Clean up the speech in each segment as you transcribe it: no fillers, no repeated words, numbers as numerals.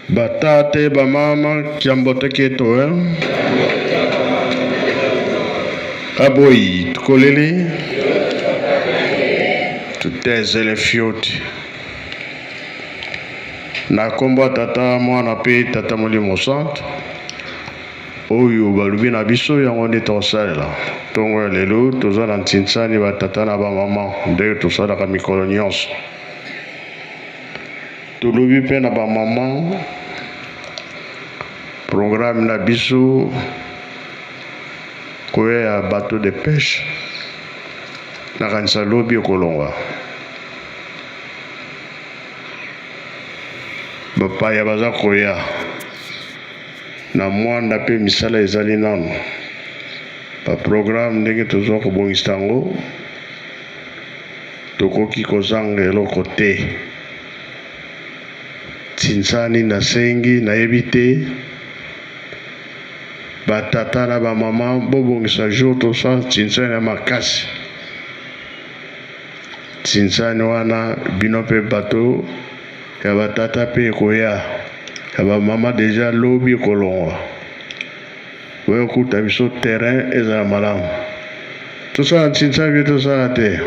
Batate, bamama, kiambote keto, eh? Aboyi, tukoleli, tutezele fioti. Na kombo ya Tata, Mwana pe Tata Molimo Santu, oyo balobi na biso yango nde tokosalela. Ntongo ya lelo toza na ntinsani ba tata na ba mama ndenge tosalaka mikolo nyonso. Tolobi mpe na ba maman programme na biso koya ya bateau de pêche nakanisa lobi ekolongwa bapaya baza koya na mwanda mpe misala ezali nano baprograme ndenge tozwa kobongisa yango Tokoki kozanga eloko te. Tsinsani nasengi nayebi te ba tata na ba maman bobongisa jour tosala tsinsani ya makasi. Tsinsani wana bino pe bato ya ba tata pe ekoya ya ba maman deja lobi ekolongwa. Boya kuta biso terrain ezala malamu. Tosala nsinsa bie tosala te.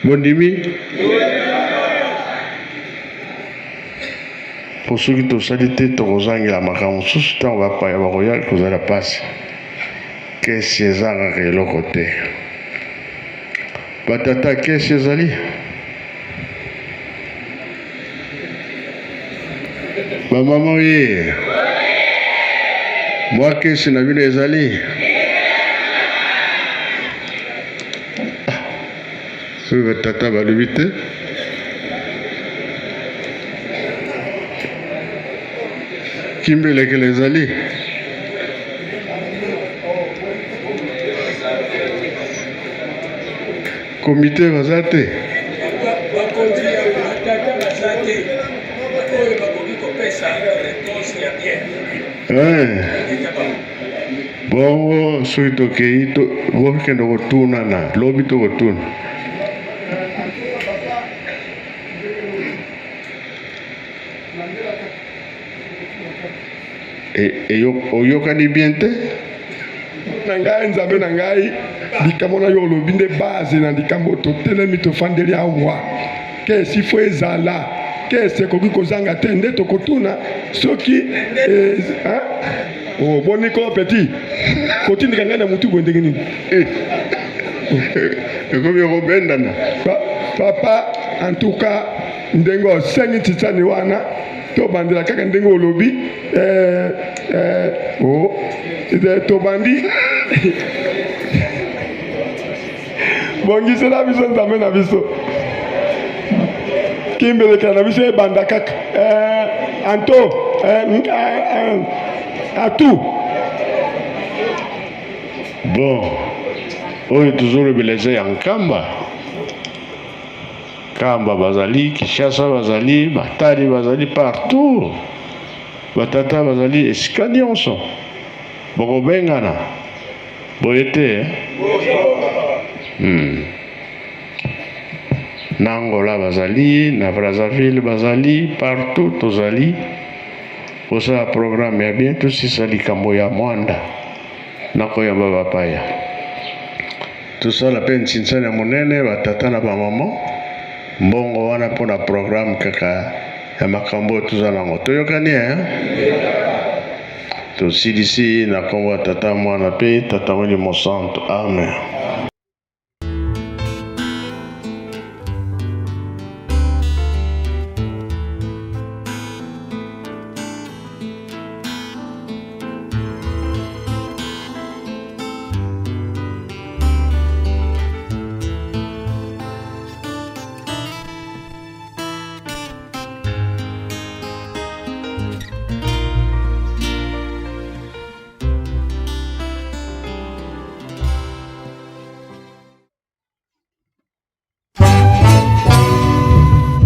Bondimi? Po soki tosali te tokozangela makambo mosusu ntango bapaya bakoya ekozala mpasi. Kesi ezangaka eloko te. Batata kesi ezali? Ba mama oye. Mwa kesi na bino ezali? Ah, oyo batata balobi te. Kimbelekele ezali? Comite baza te. Bakonzi ya batata baza te oyo bakoki kopesa réponse ya bien. Eh. Bongo soki tokei bokende kotunana lobi tokotuna. Oyokani bien te? Na ngai nzambe na ngai likambo na yo olobi nde base na likambo totelemi tofandeli awa kesi fo ezala kesi ekoki kozanga te nde tokotuna soki eh, oh, boni ko petit kotindika ngai na motu boye ndenge nini eh. ekomi kobendana papa en tout cas ndenge osengi titani wana tobandela kaka ndenge olobi eh, eh, oh, eh, tobandi bongisela biso nzambe na biso kimbelekela na biso ebanda kaka eh, anto eh, eh, atu bon oyo tozolobela eza ya nkamba Kamba bazali, Kinshasa bazali, Matadi bazali partout. Batata bazali esika nyonso. Bokobengana. Boye te? Eh? Hmm. Na Angola bazali, na Brazzaville bazali, partout tozali. Kosala programme ya bien tosisa likambo ya Mwanda na koyamba bapaya. Tosala pe ntsinsani ya monene ba tata na ba maman mbongo wana pona programme kaka ya makambo oyo toza nango toyokani eh? Tosilisi na kombo ya tata mwana pe tata molimo santu amen.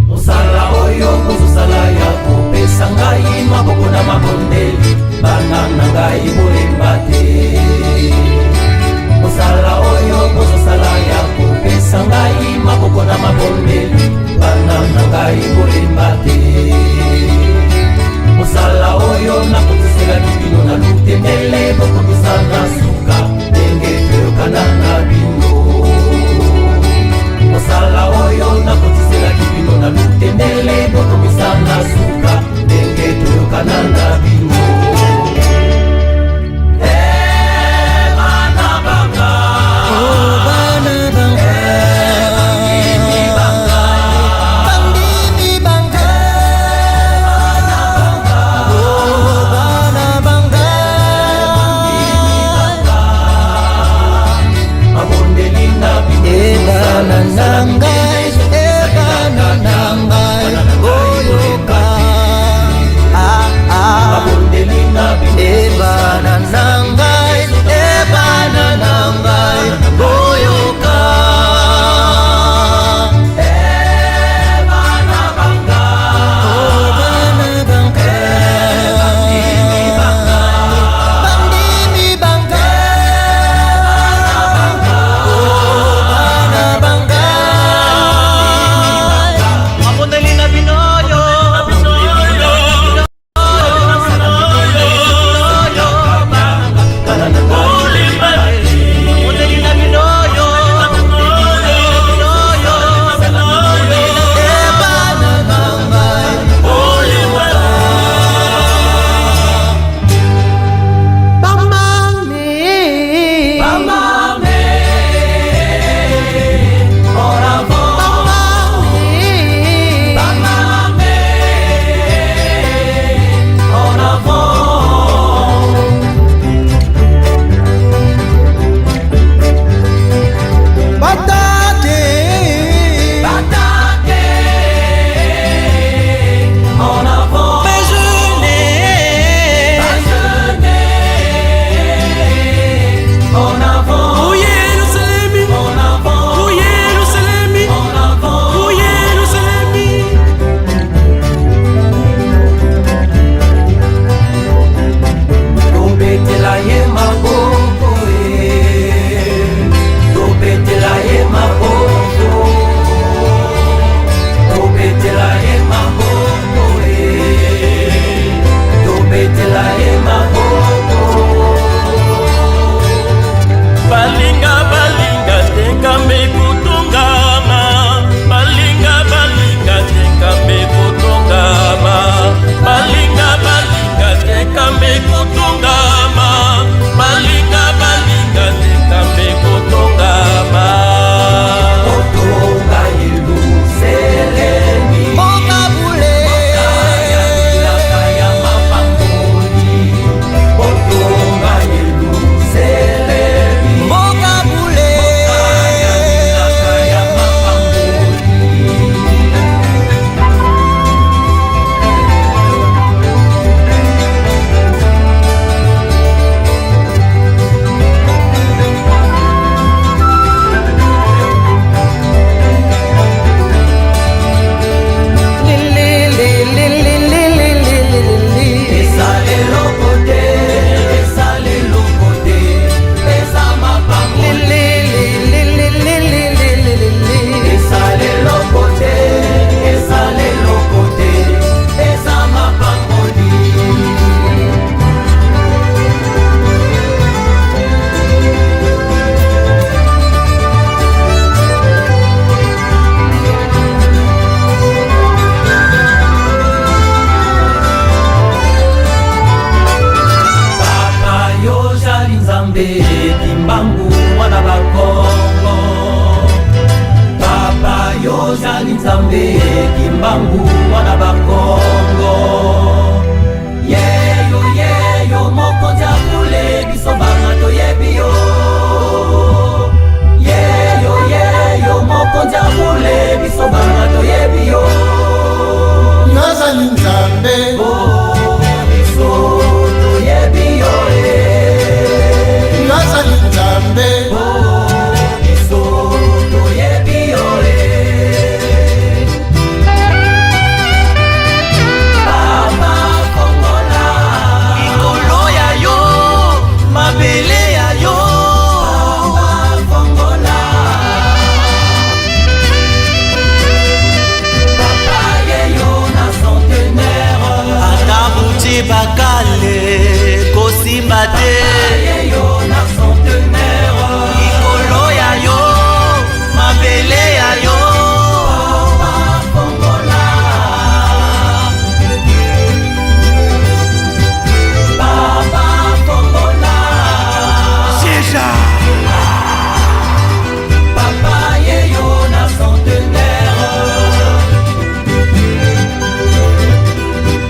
Mosala oyo bozosala ya kopesa ngai maboko na mabondeli, bana na ngai bolemba te. Mosala oyo bozosala ya kopesa ngai maboko na mabondeli, bana na ngai bolemba. Ozali Nzambe Kimbangu, mwana bakongo. Yeyo yeyo, mokonzi akule, biso bana toyebi yo. Yeyo yeyo, mokonzi akule, biso bana toyebi yo. Nazali Nzambe. Oh, biso toyebi yo e. Nazali Nzambe. Oh, biso toyebi yo e. Papa Kongola, Likolo ya yo, mabele ya yo. Papa Kongola, Papa yeyo na centenaire. Ata buti bakale kosimba te. Yeyo na centenaire. Likolo ya yo, mabele ya yo. Papa Kongola, Papa Kongola, Déjà. Papa yeyo na centenaire.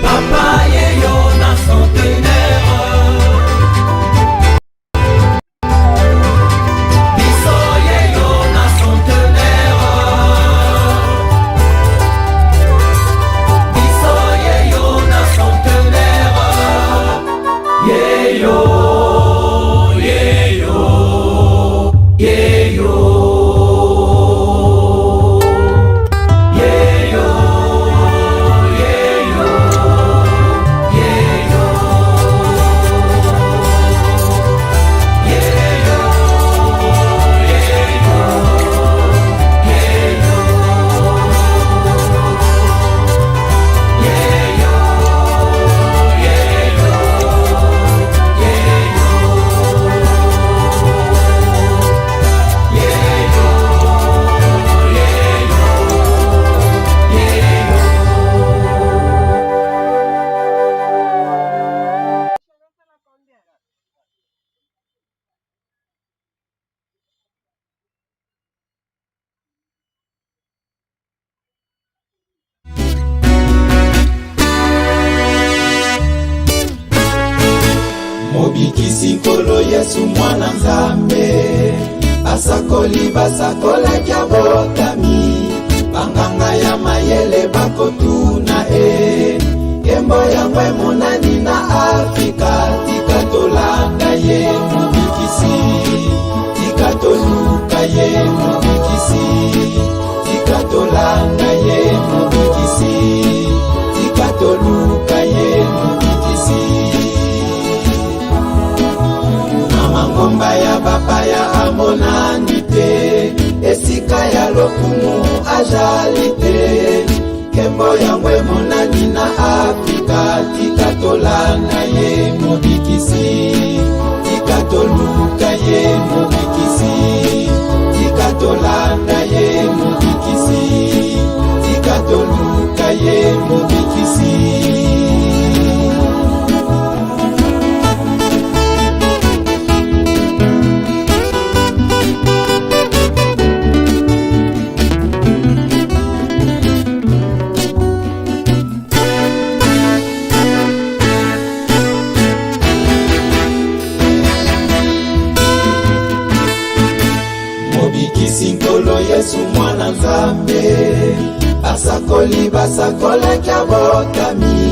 Papa yeyo na centenaire. Biso yeyo na centenaire. Biso yeyo na centenaire. Yeyo, yeyo, yeyo. Yeyo, yeyo, yeyo. Yeyo, yeyo, yeyo. Yeyo, yeyo, yeyo. Yeyo, yeyo, yeyo. Mobikisi Nkolo Yesu, mwana Nzambe, basakoli basakolaki abotami. Banganga ya mayele bakotuna e, nkembo yango emonani na Afrika. Tika tolanda ye mobikisi, tika toluka ye mobikisi, tika tolanda ye mobikisi, tika toluka ye mobikisi. Na mangomba ya bapaya amonani te, esika ya lokumu azali te. Nkembo yango emonani na Afrika. Tika tolanda ye mobikisi, tika toluka ye mobikisi, tika tolanda ye mobikisi, tika toluka ye mobikisi. Mobikisi Nkolo Yesu, mwana Nzambe, basakoli basakolaki abotami.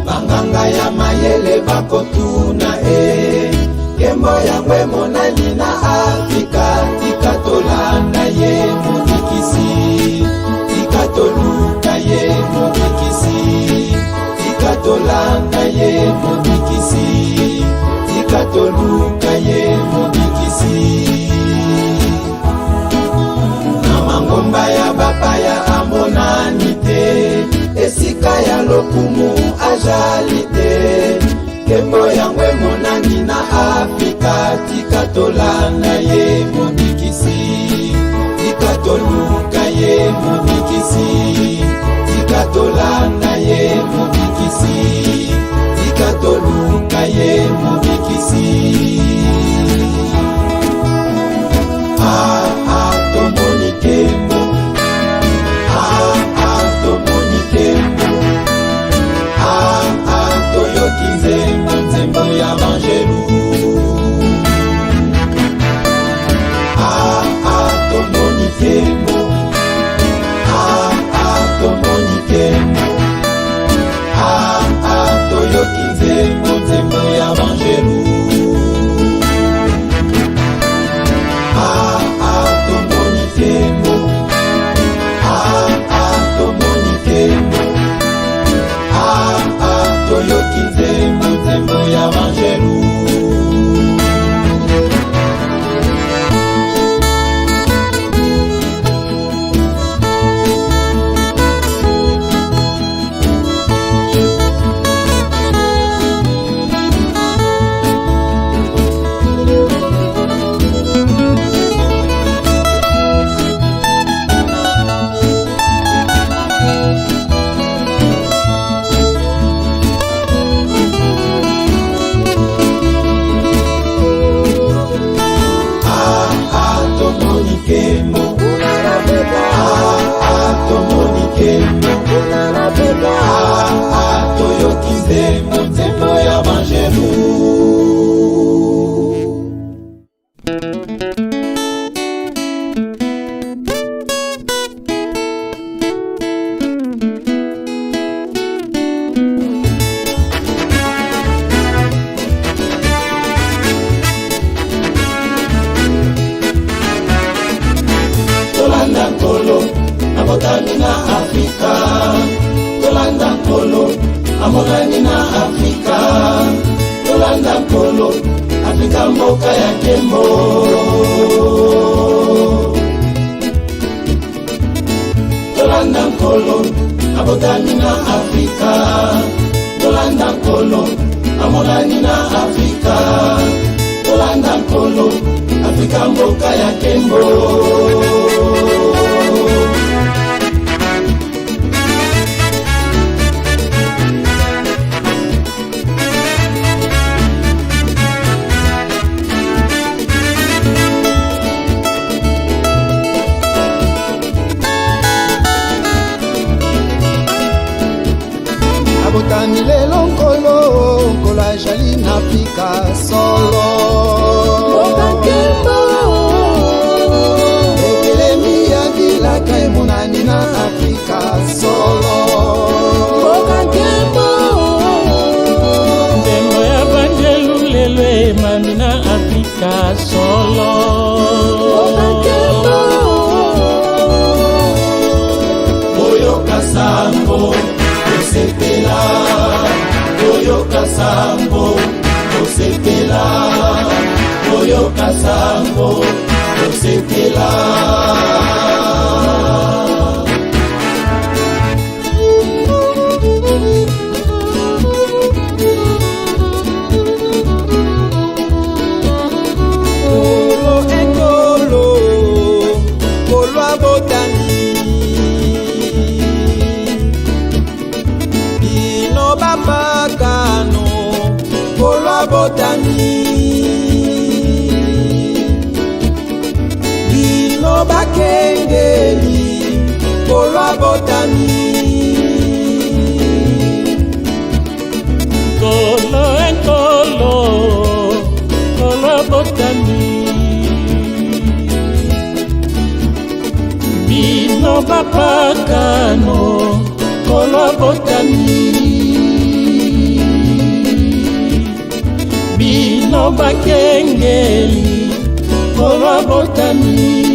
Banganga ya mayele bakotuna e, nkembo yango emonani na Afrika. Tika tolanda ye mobikisi, tika toluka ye mobikisi, tika tolanda ye mobikisi, tika toluka ye mobikisi. Na mangomba ya bapaya amonani te, esika ya lokumu azali te. Nkembo yango emonani na Afrika. Tika tolanda ye mobikisi, tika toluka ye mobikisi, tika tolanda ye mobikisi, tika toluka ye mobikisi. Ah, ah, tomoni nkembo. Abotami na Afrika, tolanda Nkolo, amonani na Afrika, tolanda Nkolo, Afrika mboka ya nkembo. Tolanda Nkolo, abotami na Afrika, tolanda Nkolo, amonani na Afrika, tolanda Nkolo, Afrika mboka ya nkembo. Abotami lelo Nkolo, Nkolo ajali na Afrika solo. Ekelemi ya bilaka emonani na Afrika solo. Nzembo ya banjelu lelo emami na Afrika solo. Boyoka sango, tosepela, boyoka sango, tosepela, boyoka sango, tosepela. Nkolo ekolo, Nkolo abotami. Bino bapakano, Nkolo abotami. Bino bakengeli, Nkolo abotami. Nkolo ekolo, Nkolo abotami. Bino bapakano, Nkolo abotami. Bino bakengeli, Nkolo abotami.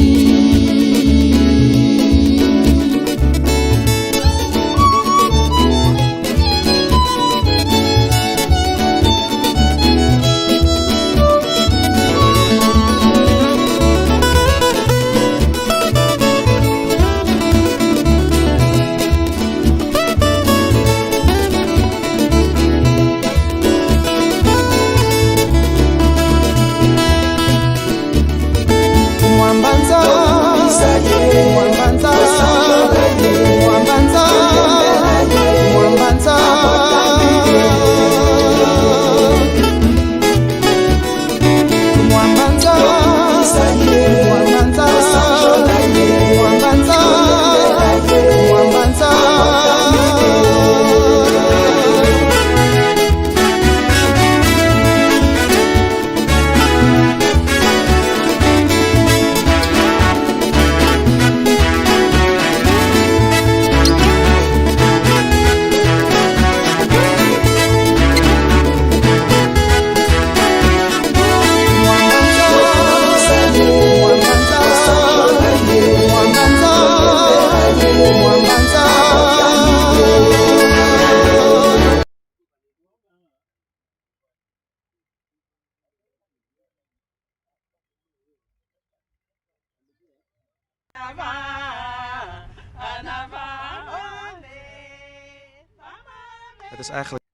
Mwambanza, Mwambanza, Mwambanza, Mwambanza. Mwambanza, Mwambanza, Mwambanza, Mwambanza. Het is eigenlijk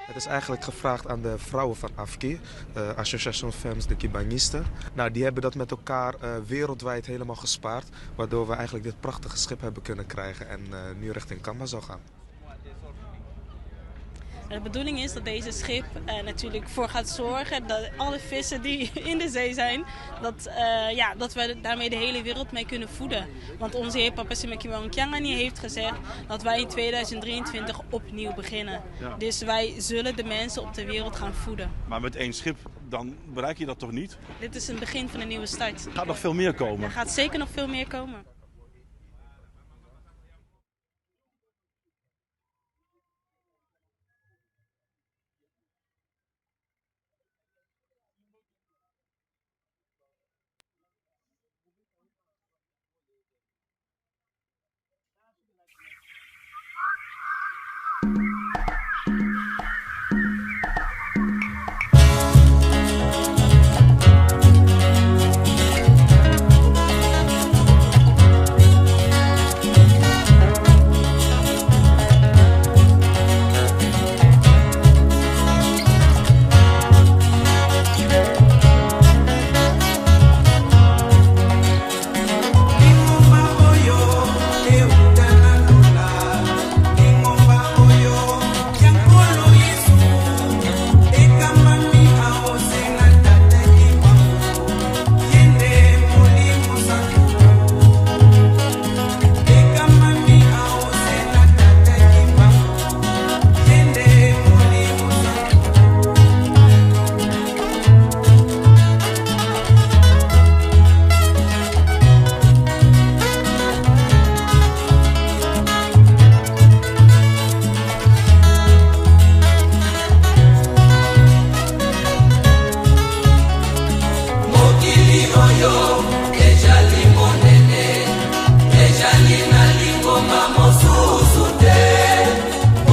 Het is eigenlijk gevraagd aan de vrouwen van AFKI, Association Femmes de Kimbanguiste. Nou, die hebben dat met elkaar wereldwijd helemaal gespaard, waardoor we eigenlijk dit prachtige schip hebben kunnen krijgen en nu richting Kamba zal gaan. De bedoeling is dat deze schip natuurlijk voor gaat zorgen dat alle vissen die in de zee zijn, dat we daarmee de hele wereld mee kunnen voeden. Want onze heer Papa Simon Kimbangu Kiangani heeft gezegd dat wij in 2023 opnieuw beginnen. Dus wij zullen de mensen op de wereld gaan voeden. Maar met één schip, dan bereik je dat toch niet? Dit is een begin van een nieuwe start. Er gaat nog veel meer komen. Er gaat zeker nog veel meer komen. Ezali na lingomba mosusu te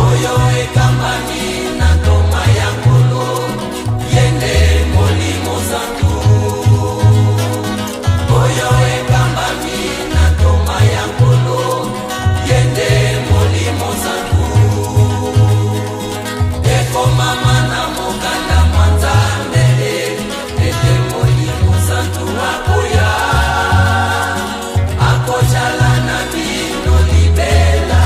oyo ekambami na ntoma ya Nkolo, ye nde Molimo Santu. Oyo ekambami na ntoma ya Nkolo, ye nde Molimo Santu. Ekomama na mokanda mwa Nzambe ete Molimo Santu akoya, akozala na bino libela.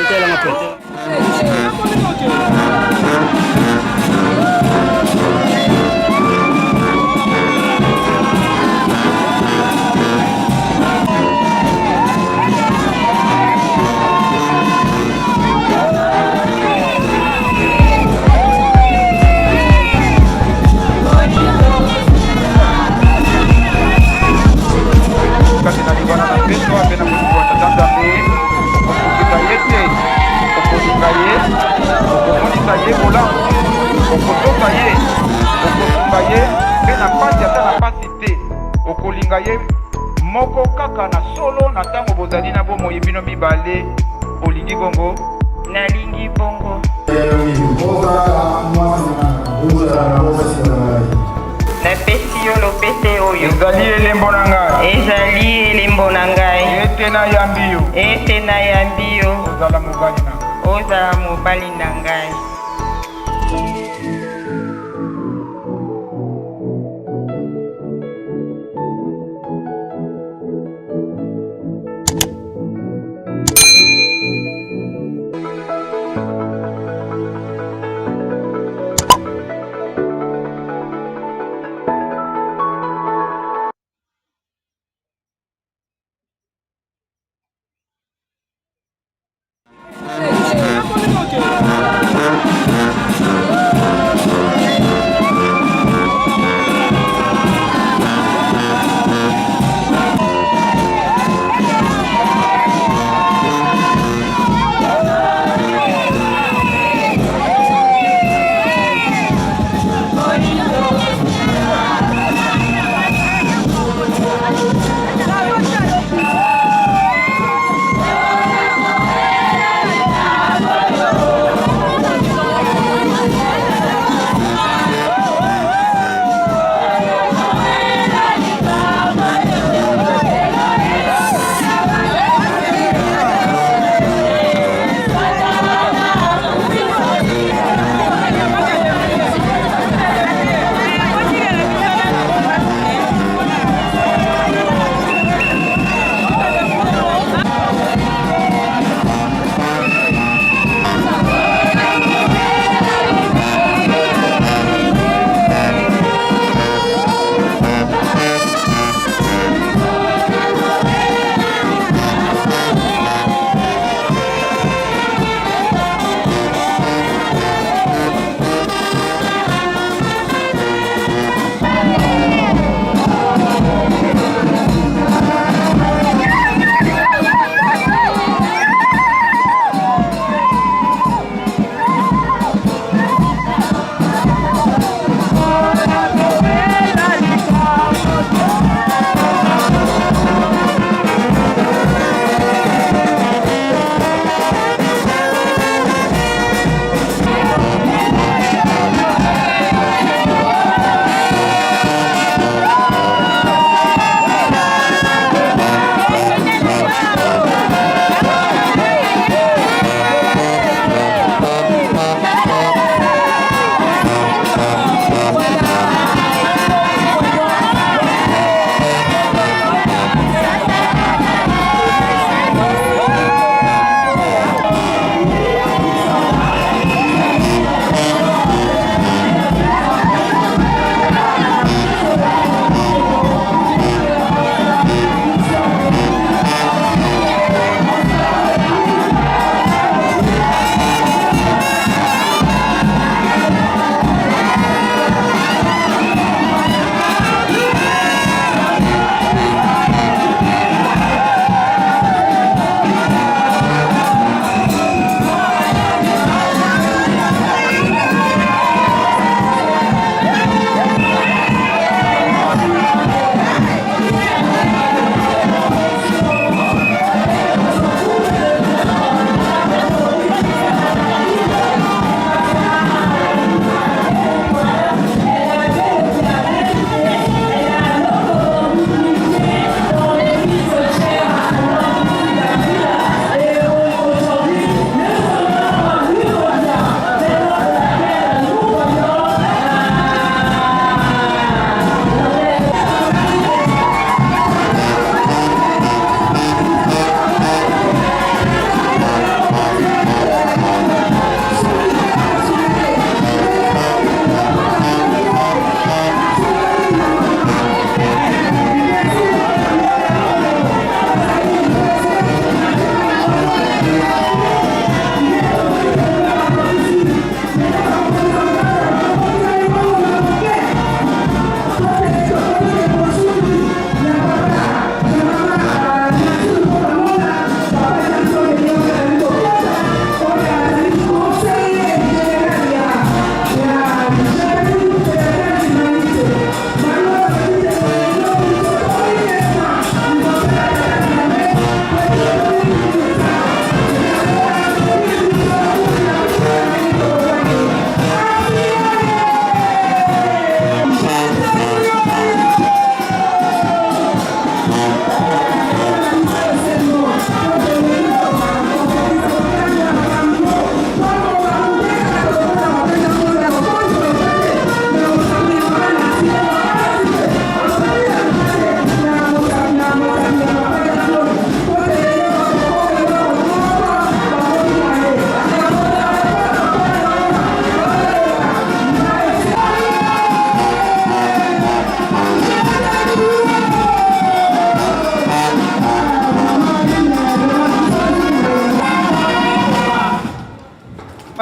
Kati na libala na mbeto mpe na bolingo ya Tata Nzambe, okosukisa ye te, okolinga ye, okomonisa ye bolamu, okotosa ye, okosunga ye, mpe na mpasi ata na mpasi te, okolinga ye moko kaka na solo na ntango bozali na bomoi bino mibale. Olingi bongo? Nalingi bongo. Napesi yo lopete oyo. Ezali elembo na ngai. Ezali elembo na ngai. Ete nayambi yo. Ete nayambi yo. Ozala mobali na ngai. Ozala mobali na ngai.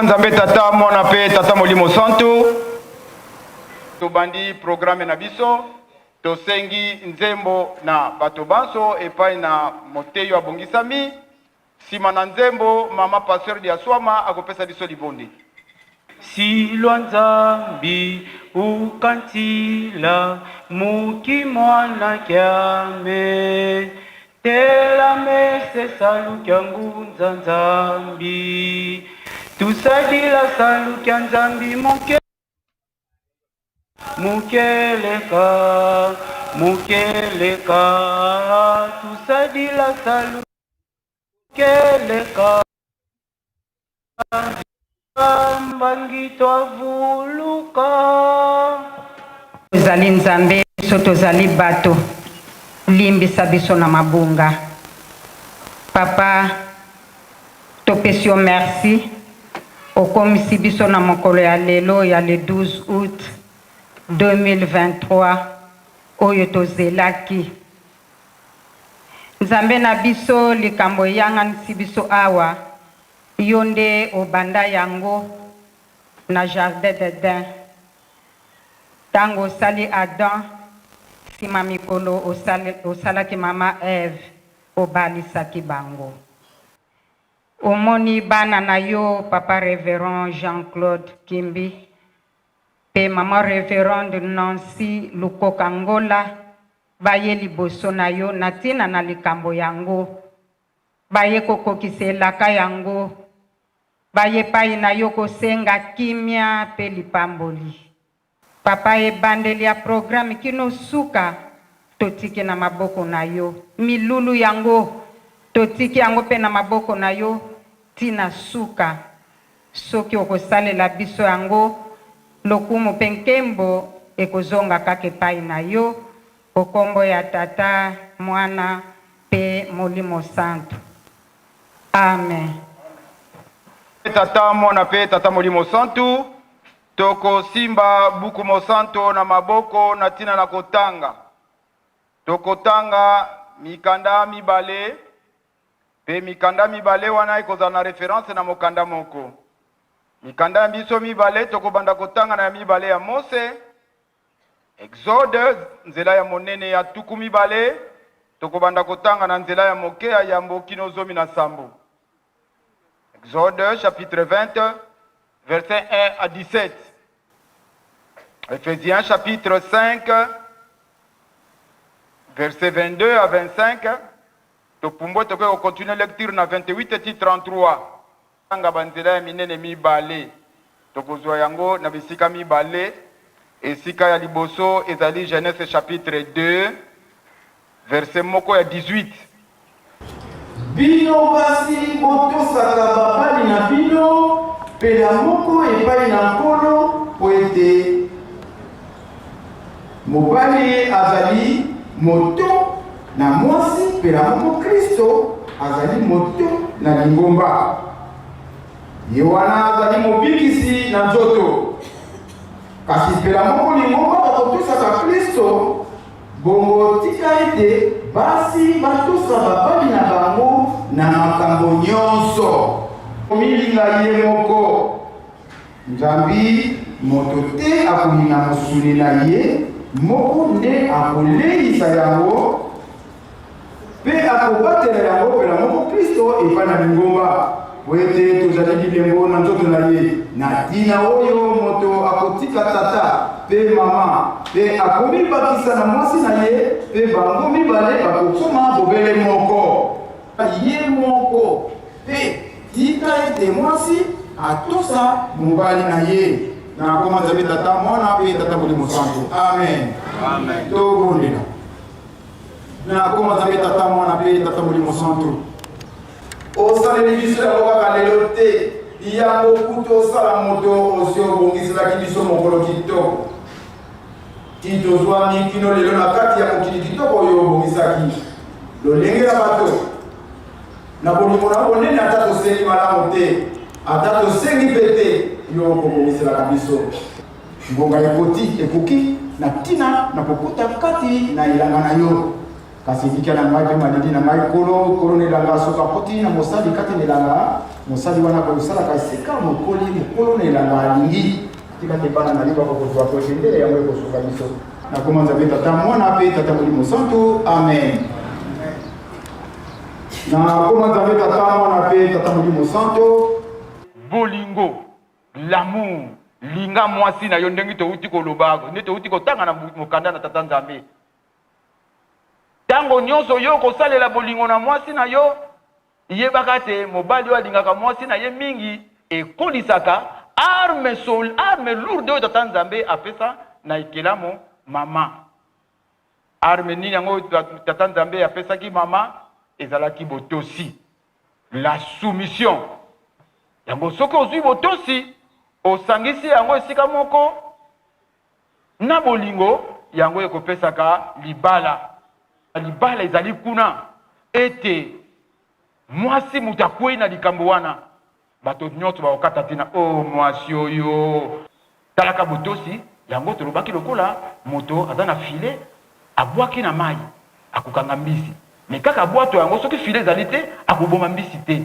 Nzambe Tata, Mwana mpe Tata Molimo Santu. Tobandi programme na biso, tosengi nzembo na bato banso epai na moteyo abongisami. Sima na nzembo, mama pasteur Diaswama akopesa biso libondi. Silwa Nzambi ukantila muki mwana kyame tela mese salukia ngunza Nzambi tusadila salukia Nzambi muke mukeleka mukeleka tusadila salukeleka Ozali Nzambe, biso tozali bato, limbisa biso na mabunga. Papa, topesi yo merci, okomisi biso na mokolo ya lelo ya le 12 août 2023 oyo tozelaki. Nzambe na biso, likambo eyanganisi biso awa, yo nde obanda yango na jardin d'Eden. Tango osali Adam, sima mikolo osalaki mama Eve, obalisaki bango. Omoni bana na yo papa Reverend Jean-Claude Kimbi pe maman Reverende Nancy Lukoka Ngola baye liboso na yo na ntina na likambo yango. Baye kokokisa elaka yango. Baye epai na yo kosenga kimia mpe lipamboli. Papa, ebandeli ya programe kino suka, totiki na maboko na yo. Milulu yango, totiki yango mpe na maboko na yo tii na suka. Soki okosalela biso yango, lokumu mpe nkembo ekozonga kaka epai na yo, o kombo ya Tata, Mwana mpe Molimo Santu. Amen. Tata, Mwana mpe Tata Molimo Santu, tokosimba buku mosanto na maboko na ntina na kotanga. Tokotanga mikanda mibale, mpe mikanda mibale wana ekozala na reference na mokanda moko. Mikanda ya biso mibale, tokobanda kotanga na ya mibale ya Mose, Exode, nzela ya monene ya 20, tokobanda kotanga na nzela ya moke ya yambo kino 17. Exode chapitre 20, verset 1 à 17. Ephésiens chapitre 5, verset 22 à 25. Topumbwe tokoki kocontinue lecture na 28 ti 33. Tanga banzela ya minene mibale. Tokozwa yango na bisika mibale. Esika ya liboso ezali Genèse chapitre 2, verset moko ya 18. Bino basi, botosaka babali na bino pelamoko epai na Nkolo, mpo ete mobali azali moto na mwasi, pelamoko Kristo azali moto na lingomba. Ye wana azali mobikisi na nzoto. Kasi pelamoko lingomba bakotosaka Kristo, Bongo tika ete basi batosa babali na bango na makambo nyonso. Komilinga ye moko, zambi moto te akoyina mosuni na ye moko nde akoleisa yango mpe akobatela yango pelamoko Klisto epai na lingomba, mpo ete tozali bilembo na nzoto na ye. Na ntina oyo moto akotika tata mpe mama mpe akomibakisa na mwasi na ye, mpe bango mibale bakokoma bobele moko. Ye moko, mpe tika ete mwasi atosa mobali na ye. Na nkoma Nzambe Tata, Mwana mpe Tata Molimo Santu. Amen. Amen. Tobondela. Na koma Nzambe Tata, Mwana mpe Tata Molimo Santu. Osaleli biso yango kaka lelo te, yango kutu osala moto osi obongiselaki biso mokolo kitoko ti tozwami kino lelo na kati ya mokili kitoko oyo obongisaki lolenge na bato na bolingo na bonene. Ata tosengi malamu te, ata tosengi mpe te, yo okobongiselaka biso. Ngonga ekoti, ekoki na ntina na kokota kati na elanga na yo. Kasi elikya na ngai mpe malili na ngai, Nkolo, Nkolo na elanga, soki akoti na mosali kati na elanga, mosali wana akosalaka esika mokoli mokolo na elanga alingi. Tika te bana na yo bakokozwa po ebendele yango ekosunga biso. Na kombo Nzambe Tata, Mwana mpe Tata Molimo Santu. Amen. Na kombo Nzambe Tata, Mwana mpe Tata Molimo Santu. Bolingo, l'amour, linga mwasi na yo ndenge towuti koloba, nde towuti kotanga na mokanda na Tata Nzambe. Tango nyonso yo okosalela bolingo na mwasi na yo, yebaka te mobali oyo alingaka mwasi na ye mingi ekolisaka arme sol arme lourde oyo Tata Nzambe apesa na ekelamo mama. Arme nini yango Tata Nzambe apesaki mama? Ezalaki botosi, la soumission. Yango soki ozwi botosi, osangisi yango esika moko Na bolingo, yango ekopesaka libala. Libala ezali kuna ete mwasi moto akwei na likambo wana, bato nyonso bakokata ntina, O mwasi oyo! Talaka botosi, yango tolobaki lokola moto aza na filet abwaki na mayi, akokanga mbisi. Mais kaka bwato yango soki filet ezali te, akoboma mbisi te.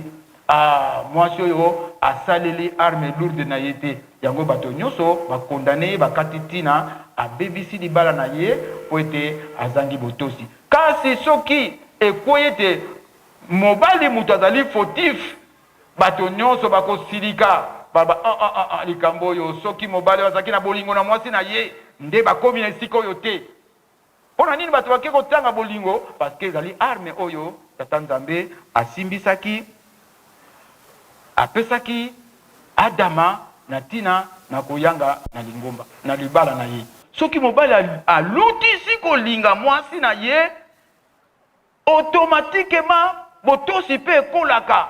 Ah mwasi oyo asaleli arme lourde na ye te, yango bato nyoso ba condamne ye, bakati tina abebisi libala na ye mpo ete azangi botosi. Kasi soki ekweyi ete mobali moto azali fautif, bato nyoso bakosilika, baloba ah ah ah ah likambo oyo soki mobali oyo azalaki na bolingo na mwasi na ye nde bakomi na esika oyo te. Pona nini bato bake kotanga bolingo? Parce que ezali arme oyo Tata Nzambe asimbisaki, apesaki Adama na tina na koyanga na lingomba, na libala na ye. Soki mobali alutisi kolinga mwasi na ye, automatiquement botosi pe ekolaka.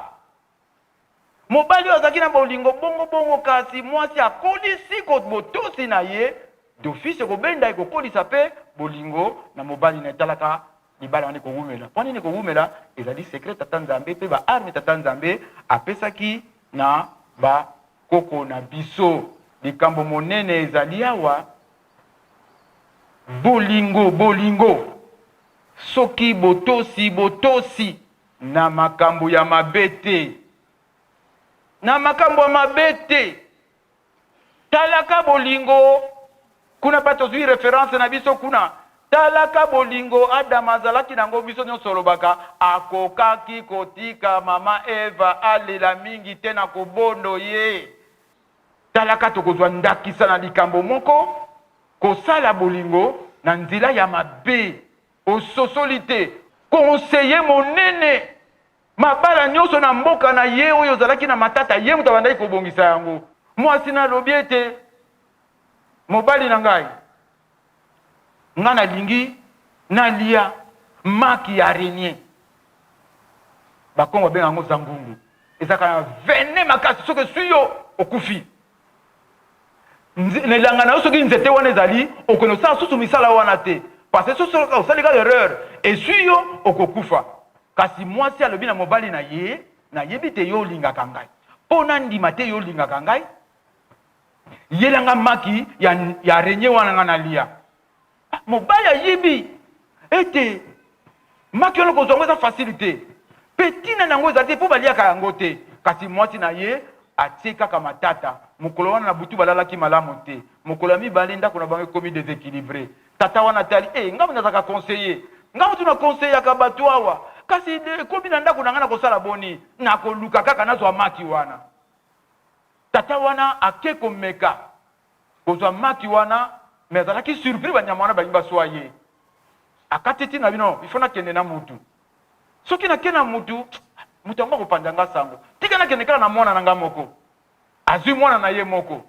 Mobali oyo azalaki na bolingo bongo bongo kasi mwasi akolisi ko botosi na ye d'office ekobenda ekokolisa pe bolingo na mobali na etalaka libala wana ekowumela po nini ekowumela ezali secret tata Nzambe pe ba armes tata Nzambe apesaki na ba koko na biso likambo monene ezali awa bolingo bolingo soki botosi botosi Na makambo ya mabe te. Na makambo ya mabe te. Talaka bolingo kuna pa tozui reference na biso kuna. Talaka bolingo Adama azalaki nango biso nionso tolobaka akokaki kotika mama Eva alela mingi te na kobondo ye. Talaka tokozua ndakisa na likambo moko kosala bolingo na nzela ya mabe. Ososoli te. Conseiller monene. Mabala nionso na mboka na ye oyo ozalaki na matata ye moto abandaki kobongisa yango. Mwasi na alobi ete mobali na ngai, ngai nalingi nalia maki ya araignee. Bakongo babenga yango zangungu. Ezalaka na venin makasi soki eswi yo okufi. Na elanga na yo soki nzete wana ezali okende kosala susu misala wana te parce que soki osali kaka erreur eswi yo okokufa. Kasi mwasi alobi na mobali na ye, nayebi te yo olingaka ngai mpo nandima te yo olingaka ngai, yela nga maki ya, ya araignee wana nga nalia. Ah, mobali ayebi ete maki wana kozwa yango eza facile te mpe ntina na yango ezali te mpo baliaka yango te. Kasi mwasi na ye atie kaka matata. Mokolo wana na butu balalaki malamu te. Mokolo ya mibale ndako na bango ekomi desequilibre. Tata wana atali, eh, ngai nazalaka conseiller, ngai moto na conseillaka bato awa, kasi ekomi na ndako na ngai nakosala boni? Nakoluka kaka nazwa maki wana. Tata wana ake komeka kozwa maki wana mais azalaki surpris ba nyama wana balingi baswa ye akati tina bino il faut nakende na mutu soki nake na mutu mutu yango akopanza nga sango tika nakende kaka na mwana na nga moko azwi mwana na ye moko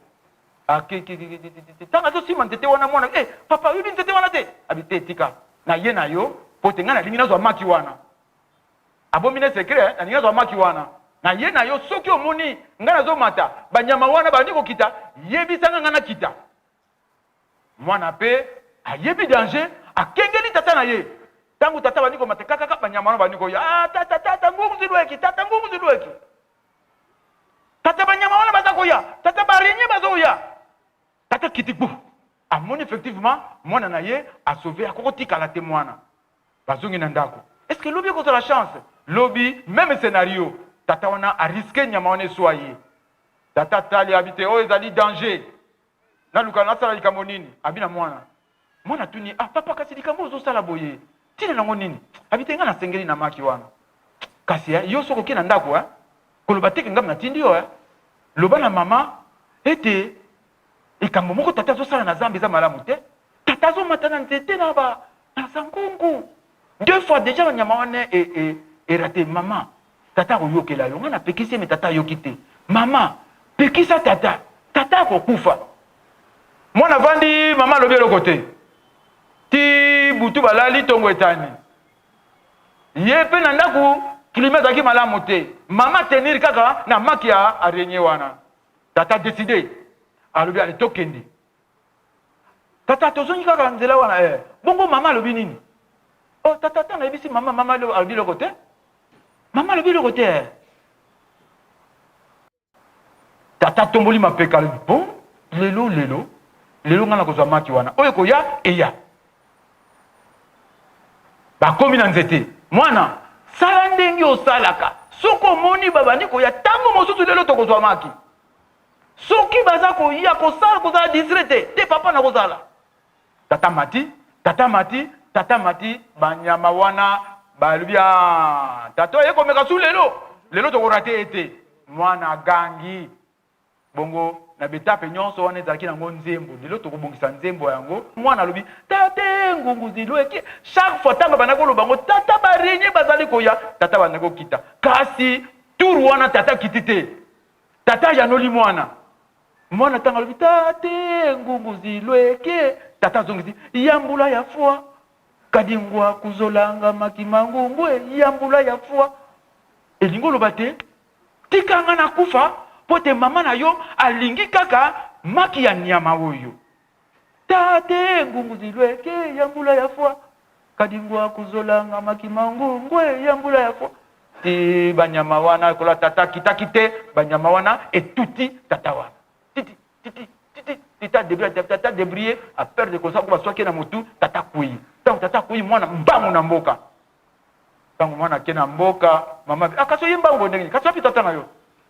ntango azosimba nzete wana mwana eh, papa oyebi nzete wana te abi te tika na ye na yo mpo te ngai nalingi nazwa maki wana Abombi ne secret eh, nalingi nazwa maki wana. Na ye na yo soki omoni nga nazo mata, ba nyama wana babandi kokita, yebisa nga nga nakita. Mwana pe ayebi danger, akengeli tata na ye. Tango tata abandi komata kakaka, ba nyama wana babandi koya, ah tata tata ngungu zilweki, tata ngungu zilweki. Tata ba nyama wana baza koya, tata ba araignee bazoya. Tata kiti gbu, amoni effectivement mwana na ye a sauver, akokotikala te mwana. Bazongi na ndako. Est-ce que lobi ekozala chance? Lobi meme scenario. Tata wana a risque nyama wana eswa ye. Tata atali abi te oyo ezali danger. Naluka nasala likambo nini? Abi na mwana. Mwana atuni ah papa kasi likambo ozo sala boye tina nango nini? Abi te nga nasengeli na maki wana. Kasi eh, yo soki oke na ndako eh, koloba te ke nga natindi yo eh. Loba na mama ete likambo moko tata azosala na zamba eza malamu te. Tata azomata na nzete na ba na ngungu. Deux fois dejà ba nyama wana e e e rate mama. Tata akoyokela yo. Nga napekisi ye mais tata ayoki te. Mama pekisa tata. Tata akokufa. Mwana avandi mama alobi eloko te. Ti butu balali tongo etani. Ye pe na ndaku climat ezalaki malamu te. Mama tenir kaka na maki ya araignee wana. Tata decide alobi ale tokende. Tata tozongi kaka nzela wana eh. Bongo mama alobi nini? Oh tata ata nayebisi mama, mama alobi eloko te. Mama alobi eloko te eh. Tata atomboli mapeka alobi bon lelo lelo lelo ngai nakozwa maki wana oyo ekoya eya. Bakomi na nzete mwana sala ndenge osalaka soki omoni babandi koya ntango mosusu lelo tokozwa maki. Soki baza koya kosala kozala distrait te te papa nakozala. Tata mati, tata mati, tata mati banyama wana balobi ah tata oye komeka su lelo lelo tokorate ye te. Mwana agangi bongo na betape nyonso wana ezalaki nango nzembo lelo tokobongisa nzembo yango. Mwana alobi tata ngungu zilweke chaque fois ntango abandaki koloba yango tata barenye bazali koya tata abandaki kokita kasi tour wana tata akiti te. Tata ayanoli mwana. Mwana ntango alobi tate ngungu zilweke, tata azongisi ya mbula ya fwa kadingwa kuzolanga makimangungu e ya mbula ya fwa. Elingi oloba te tika nga nakufa mpo te mama na yo alingi kaka maki ya nyama oyo. Tate ngungu zilweke ya mbula ya fwa kadingwa kuzolanga makimangungu e ya mbula ya fwa. Ti banyama wana ekola tata akitaki te, banyama wana etuti tata wana titi titi titi tita debrie tata debrie a perdre conscience ko baswaki ye na motu tata akweyi. Tango tata akweyi mwana mbangu na mboka. Tango mwana ake na mboka mama ah kasi oye mbangu boye ndenge nini? Kasi wapi tata na yo?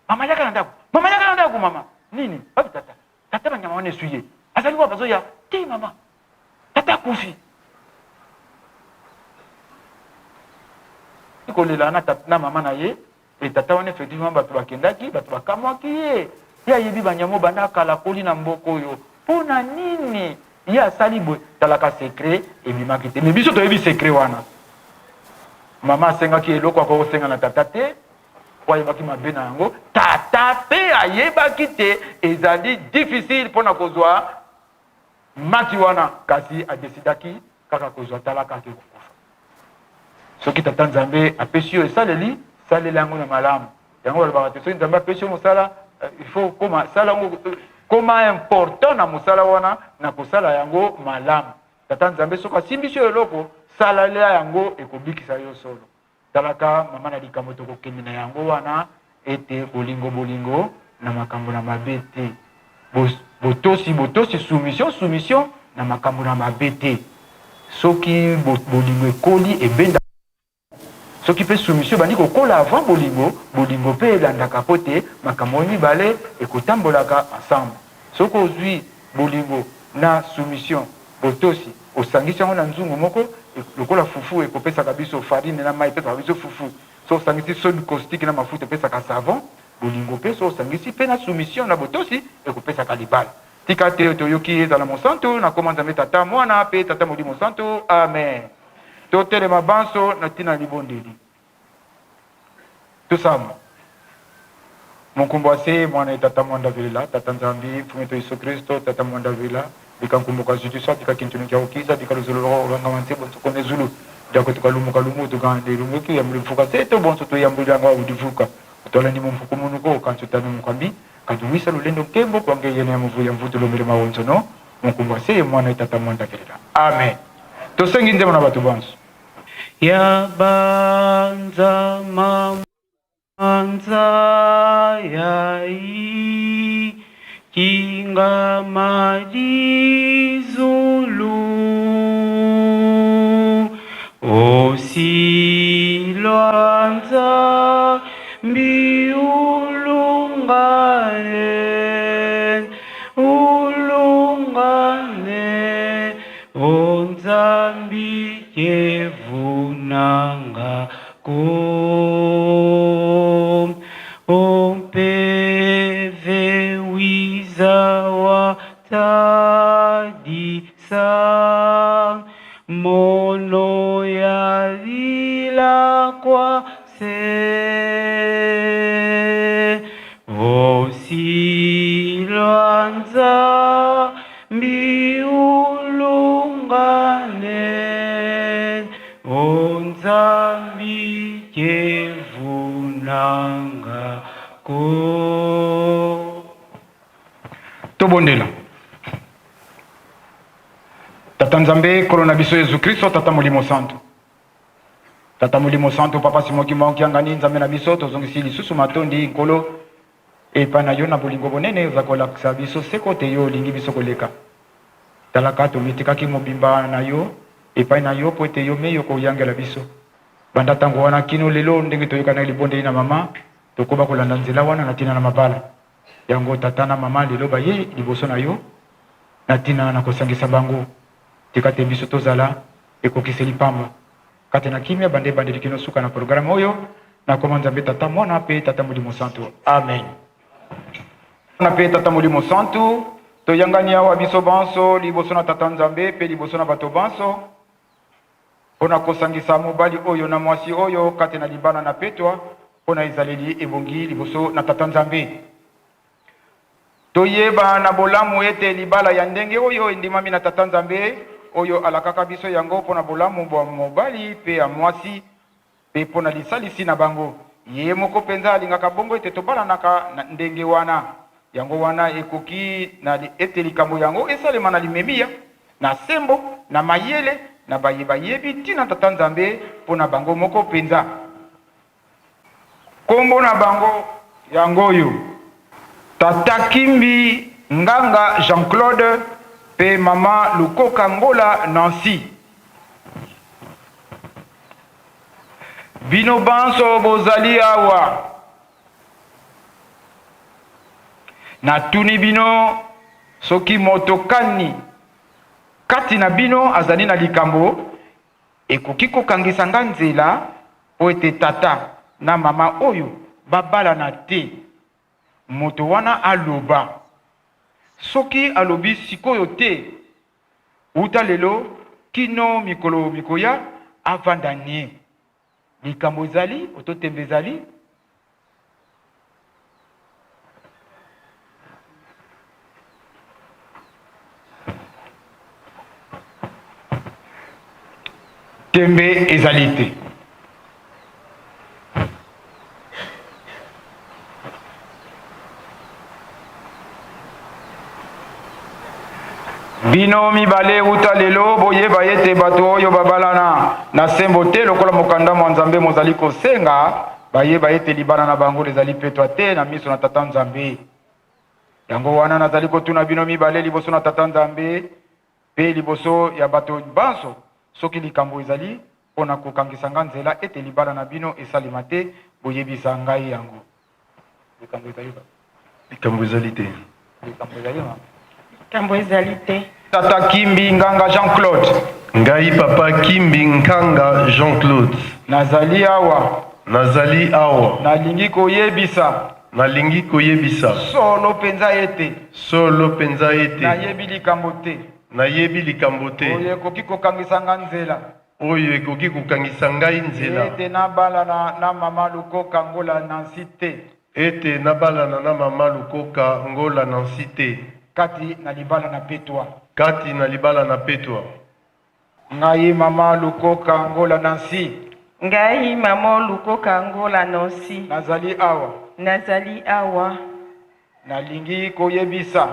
Mama yaka na ndako, mama yaka na ndako mama nini? Wapi tata? Tata banyama wana eswi ye azali wapi azoya te mama tata akufi kolela na, na mama na ye e tata wana effectivement bato bakendaki bato bakamwaki ye ye ayebi banyama banda kala akoli na mboka oyo mpo na nini ye asali boye talaka secret ebimaki te me biso toyebi secret wana mama asengaki eloko akoki kosenga na tata te Po ayebaki mabe na yango. Tata pe ayebaki te ezali difficile pona kozua maki wana kasi a decidaki kaka kozua tala kaka ekokufa. Soki tata Nzambe apesi yo esaleli, salela yango na malamu. Yango balobaka te soki Nzambe apesi yo mosala il faut okoma sala yango koma important na mosala wana na kosala yango malamu. Tata Nzambe soki asimbisi yo eloko salalela yango ekobikisa yo solo. Talaka mama na likambo tokokende na yango wana ete bolingo bolingo na makambo na mabe te botosi botosi soumission soumission na makambo na mabe te soki bolingo ekoli ebenda soki mpe soumission ebandi kokola avant bolingo bolingo mpe elandaka mpo te makambo oyo mibale ekotambolaka ensemble soki ozwi bolingo na soumission Botosi, osangisi yango na nzungu moko, lokola fufu ekopesaka biso farine na mayi epesaka biso fufu. Soki osangisi sode caustique na mafuta epesaka savon. Bolingo pe soki osangisi pe na soumission na botosi ekopesaka libala. Tika te oyo toyoki ezala mosantu na kombo ya Nzambe Tata, Mwana pe Tata Molimo Santu. Amen. Totelema banso na tina ya libondeli. Tusamba. Munkumbu wa se, Mwana ye Tata Mwanda Velela, Tata Nzambi, Mfumu wetu Yesu Kristo, Tata Mwanda Velela, bika nkumbu ka zutu swa, bika kintu nkia ukiza, bika luzolo lwa olanga wa nse bonso kone zulu, diako tuka lumu ka lumu tugande lumu tu yambuli mfuka se to bonso tu yambuli langa wa udivuka, utwala ni mumfuku munuko kansu tanu mukambi, kantu wisa lulendo nkembo kwange yene ya muvu ya mvutu lomele mawonso no, Munkumbu wa se, Mwana ye Tata Mwanda Velela. Amen. Tosengi nzembo na bato bonso. Ya banza manza ya i kinga malizulu o. Vosi lwa Nzambi ulungane, ulungane, o Nzambi kevunanga ko. Ompeve wiza wa tadisa mono ya lilakwa se vosi lwa Nzambi ulungane o Nzambi kevunanga ko. Tobondela. Tata Nzambe, Nkolo na biso Yezu Kristo, Tata Molimo Santu. Tata Molimo Santu, Papa Simon Kimbangu Kiangani, Nzambe na biso, tozongisi lisusu matondi Nkolo epai na yo na bolingo bonene oza kolakisa biso seko te yo olingi biso koleka. Talaka tomitikaki mobimba na yo epai na yo mpo ete yo mei okoyangela biso. Banda tango wana kino lelo, ndenge toyokanaki libondeli na mama, tokoba kolanda nzela wana na tina na mabala. Yango tata na mama lelo baye liboso na yo na tina na kosangisa bango. Tika te biso tozala ekokiseli pamba. Kati na kimia banda ebandeli kino suka na programe oyo, na koma Nzambe Tata, Mwana pe Tata Molimo Santu. Amen. Mwana pe Tata Molimo Santu, toyangani awa biso banso liboso na Tata Nzambe pe liboso na bato banso, mpo na kosangisa mobali oyo na mwasi oyo kati na libala na petwa mpo na ezaleli ebongi liboso na Tata Nzambe. Toyeba na bolamu ete libala ya ndenge oyo endimami na Tata Nzambe, oyo alakaka biso yango mpo na bolamu bwa mobali mpe ya mwasi mpe mpo na lisalisi na bango. Ye moko mpenza alingaka bongo ete tobalanaka na ndenge wana. Yango wana ekoki na ete likambo yango esalema na limemia, na sembo, na mayele, na baye bayebi ntina Tata Nzambe mpo na bango moko mpenza. Kombo na bango yango oyo, Tata Kimbi Nganga Jean-Claude mpe Mama Lukoka Ngola Nancy. Bino banso bozali awa, natuni bino soki moto kani kati na bino azali na likambo ekoki kokangisa nga nzela mpo ete tata na mama oyo babalana te. Moto wana aloba. Soki alobi sikoyo te, Uta lelo kino mikolo mikoya, avanda nie. Likambo ezali oto tembe ezali? Tembe ezali te. Bino mibale uta lelo boyeba ete bato oyo babalana na sembo te lokola mokanda mwa Nzambe mozali kosenga, bayeba ete libala na bango lizali petwa te na miso na Tata Nzambe. Yango wana nazali kotuna bino mibale liboso na Tata Nzambe mpe liboso ya bato banso, soki likambo ezali mpo na kokangisa ngai nzela ete libala na bino esalema te, boyebisa ngai yango. Likambo ezali ba? Likambo ezali te. Likambo ezali ma? Likambo ezali te. Tata Kimbi Nganga Jean-Claude. Ngai papa Kimbi Nkanga Jean-Claude. Nazali awa. Nazali awa. Nalingi koyebisa. Nalingi koyebisa. Solo mpenza ete. Solo mpenza ete. Nayebi likambo te. Nayebi likambo te. Oyo ekoki kokangisa ngai nzela. Oyo ekoki kokangisa ngai nzela. Ete nabalana na mama Lukoka Ngola Nancy te. Ete nabalana na mama Lukoka Ngola Nancy te. Kati na libala na petwa. Kati na libala na petwa. Ngai mama Lukoka Ngola Nancy. Ngai mama Lukoka Ngola Nancy. Nazali awa. Nazali awa. Nalingi koyebisa.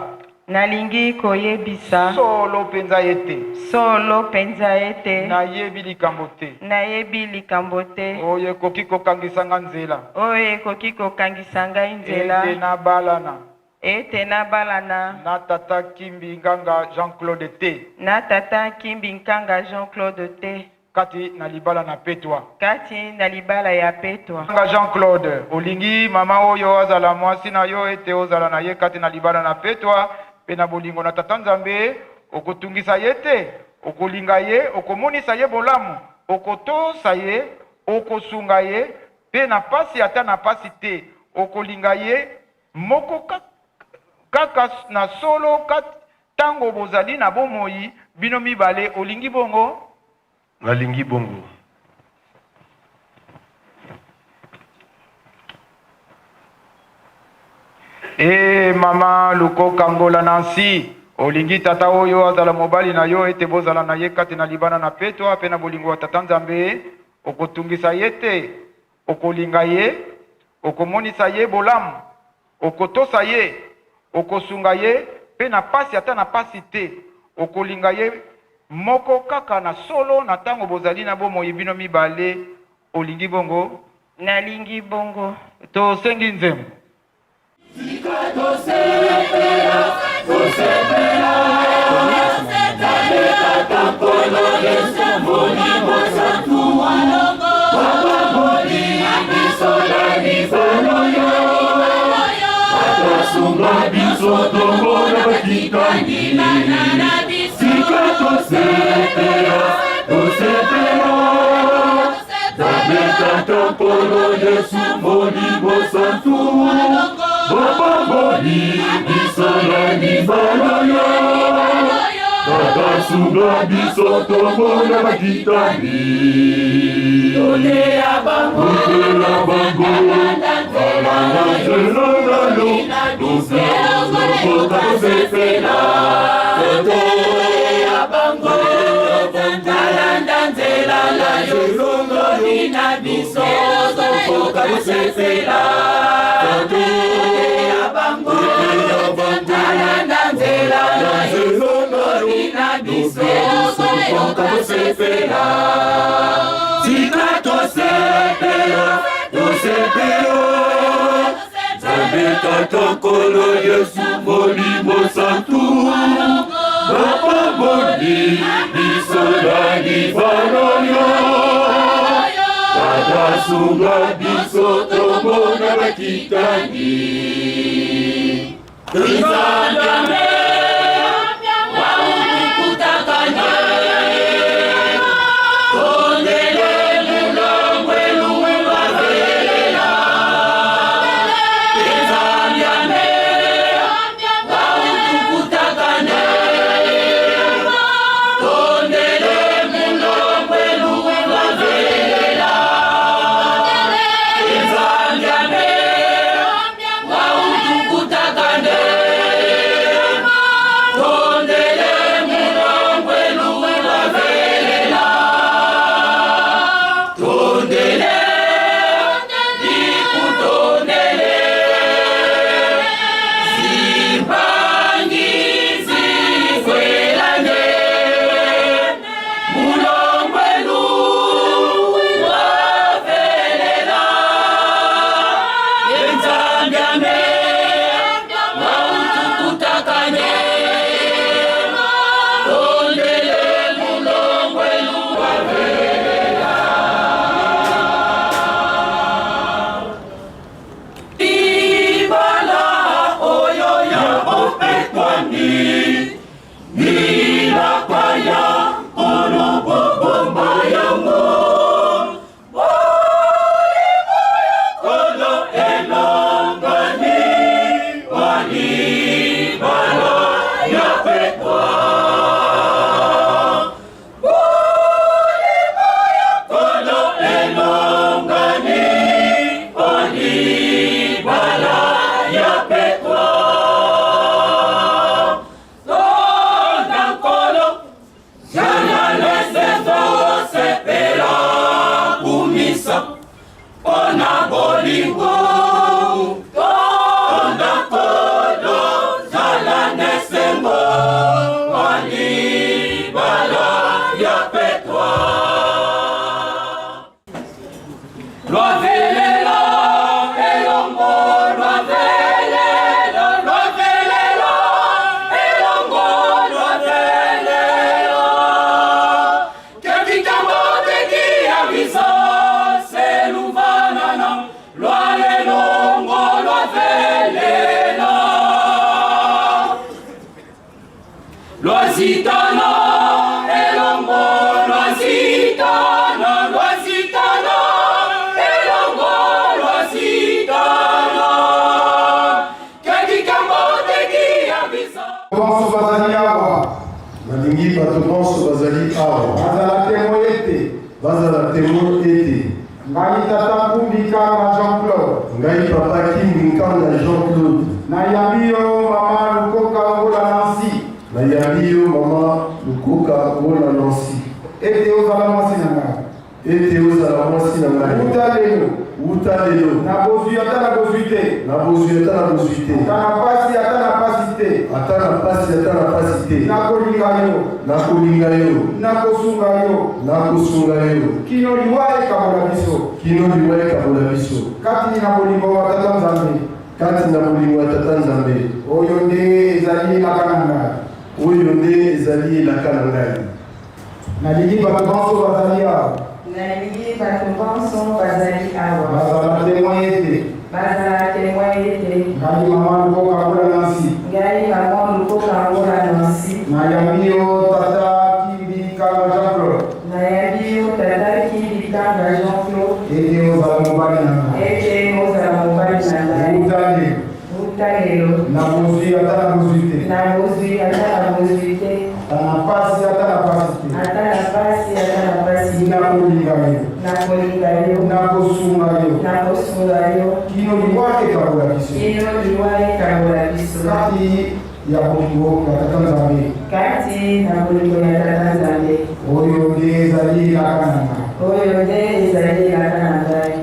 Nalingi koyebisa. Solo mpenza ete. Solo mpenza ete. Nayebi likambo te. Nayebi likambo te. Oyo ekoki kokangisa ngai nzela. Oyo ekoki kokangisa ngai nzela. Ete nabalana. Ete nabalana. Na tata Kimbi Nganga Jean-Claude te. Na tata Kimbi Nkanga Jean-Claude te. kati na libala na petwa. Kati na libala ya petwa. Nga Jean-Claude, olingi mama oyo azala mwasi na yo ete ozala na ye kati na libala na petwa mpe na bolingo na Tata Nzambe? Okotungisa ye te, okolinga ye, okomonisa ye bolamu, okotosa ye, okosunga ye, mpe na pasi ata na pasi te, okolinga ye moko kaka na solo tango bozali na bomoi bino mibale. Olingi bongo? Nalingi bongo. Ee mama Lukoka Ngola Nancy, olingi tata oyo azala mobali na yo ete bozala na ye kati na libana na petwa mpe na bolingo ya Tata Nzambe? Okotungisa ye te, okolinga ye, okomonisa ye bolamu, okotosa ye, okosunga ye, mpe na pasi ata na pasi te, okolinga ye moko kaka na solo na tango bozali na bomoi bino mibale. Olingi bongo? Nalingi bongo. Tosengi nzembo. Tika tosepela, tosepela, Nzambe Tata Nkolo Yesu Molimo Santu, Bapamboli biso na libala yo, Atasunga biso tomona bakitani. Tika tosepela, tosepela, Nzambe Tata Nkolo Yesu Molimo Santu, bapamboli biso na libala yo, Tata biso tomona bakitani. Toteya bango, toteya bango, balanda nzela na yo, tokoka kosepela. Toteya bango, balanda nzela na yo, toli na biso, tokoka kosepela. Toteya bango, balanda nzela na yo, toli na biso, tokoka kosepela. Tika tosepela, tosepela, Nzambe Tata Nkolo Yesu Molimo Santu, bapamboli biso na libala yo, Tata sunga biso tomona bakitani. Nzambe Libala oyo ya bopetwani, bilaka ya Nkolo bobomba yango. Bolingo ya Nkolo elongani mwa libala ya petwa. Bolingo ya Nkolo elongani mpo libala ya petwa. Tonda. Lwasitana, elongo, lwasitana, lwasitana, elongo, lwasitana. Keki kambo teki ya biso. Banso bazali awa. Nalingi bato banso bazali awa. Bazala témoin ete. Bazala témoin ete. Ngai tata Kumbi Kanga Jean-Claude. Ngai papa Kimbi Nkanga Jean-Claude. Nayambi yo mama Lukoka Ngola Nancy. Nayambi yo mama Lukoka Ngola Nancy. Ete ozala mwasi na ngai. Ete ozala mwasi na ngai. Wuta lelo. Wuta lelo. Na bozwi ata na bozwi te. Na bozwi ata na bozwi te. Ata na pasi ata na pasi te. Ata na pasi ata na pasi te. Nakolinga yo. Nakolinga yo. Nakosunga yo. Nakosunga yo. Kino liwa ekabola biso. Kino liwa ekabola biso. Kati na bolingo wa Tata Nzambe. Kati na bolingo ya Tata Nzambe. Oyo nde ezali elaka na ngai. Oyo nde ezali elaka na ngai. Nalingi bato banso bazali awa. Nalingi bato banso bazali awa. Bazala témoin ete. Bazala témoin ete. Ngai mama Lukoka Ngola Nancy. Ngai mama Lukoka Ngola Nancy. Nayambi yo tata Kimbi Kanga Jean-Claude. Nayambi yo tata Kimbi Kanga Jean-Claude. Ete ozala mobali na ngai. Ete ozala mobali na ngai. Wuta lelo. Wuta lelo. Na bozwi ata na bozwi te. Na bozwi ata na bozwi te. Ata na pasi ata na pasi te. Ata na pasi ata na pasi te. Nakolinga yo. Nakolinga yo. Nakosunga yo. Nakosunga yo. Kino liwa ekabola biso. Kino liwa ekabola biso. Kati ya bolingo ya Tata Nzambe. Kati na bolingo ya Tata Nzambe. Oyo nde ezali elaka na ngai. Oyo nde ezali elaka na ngai.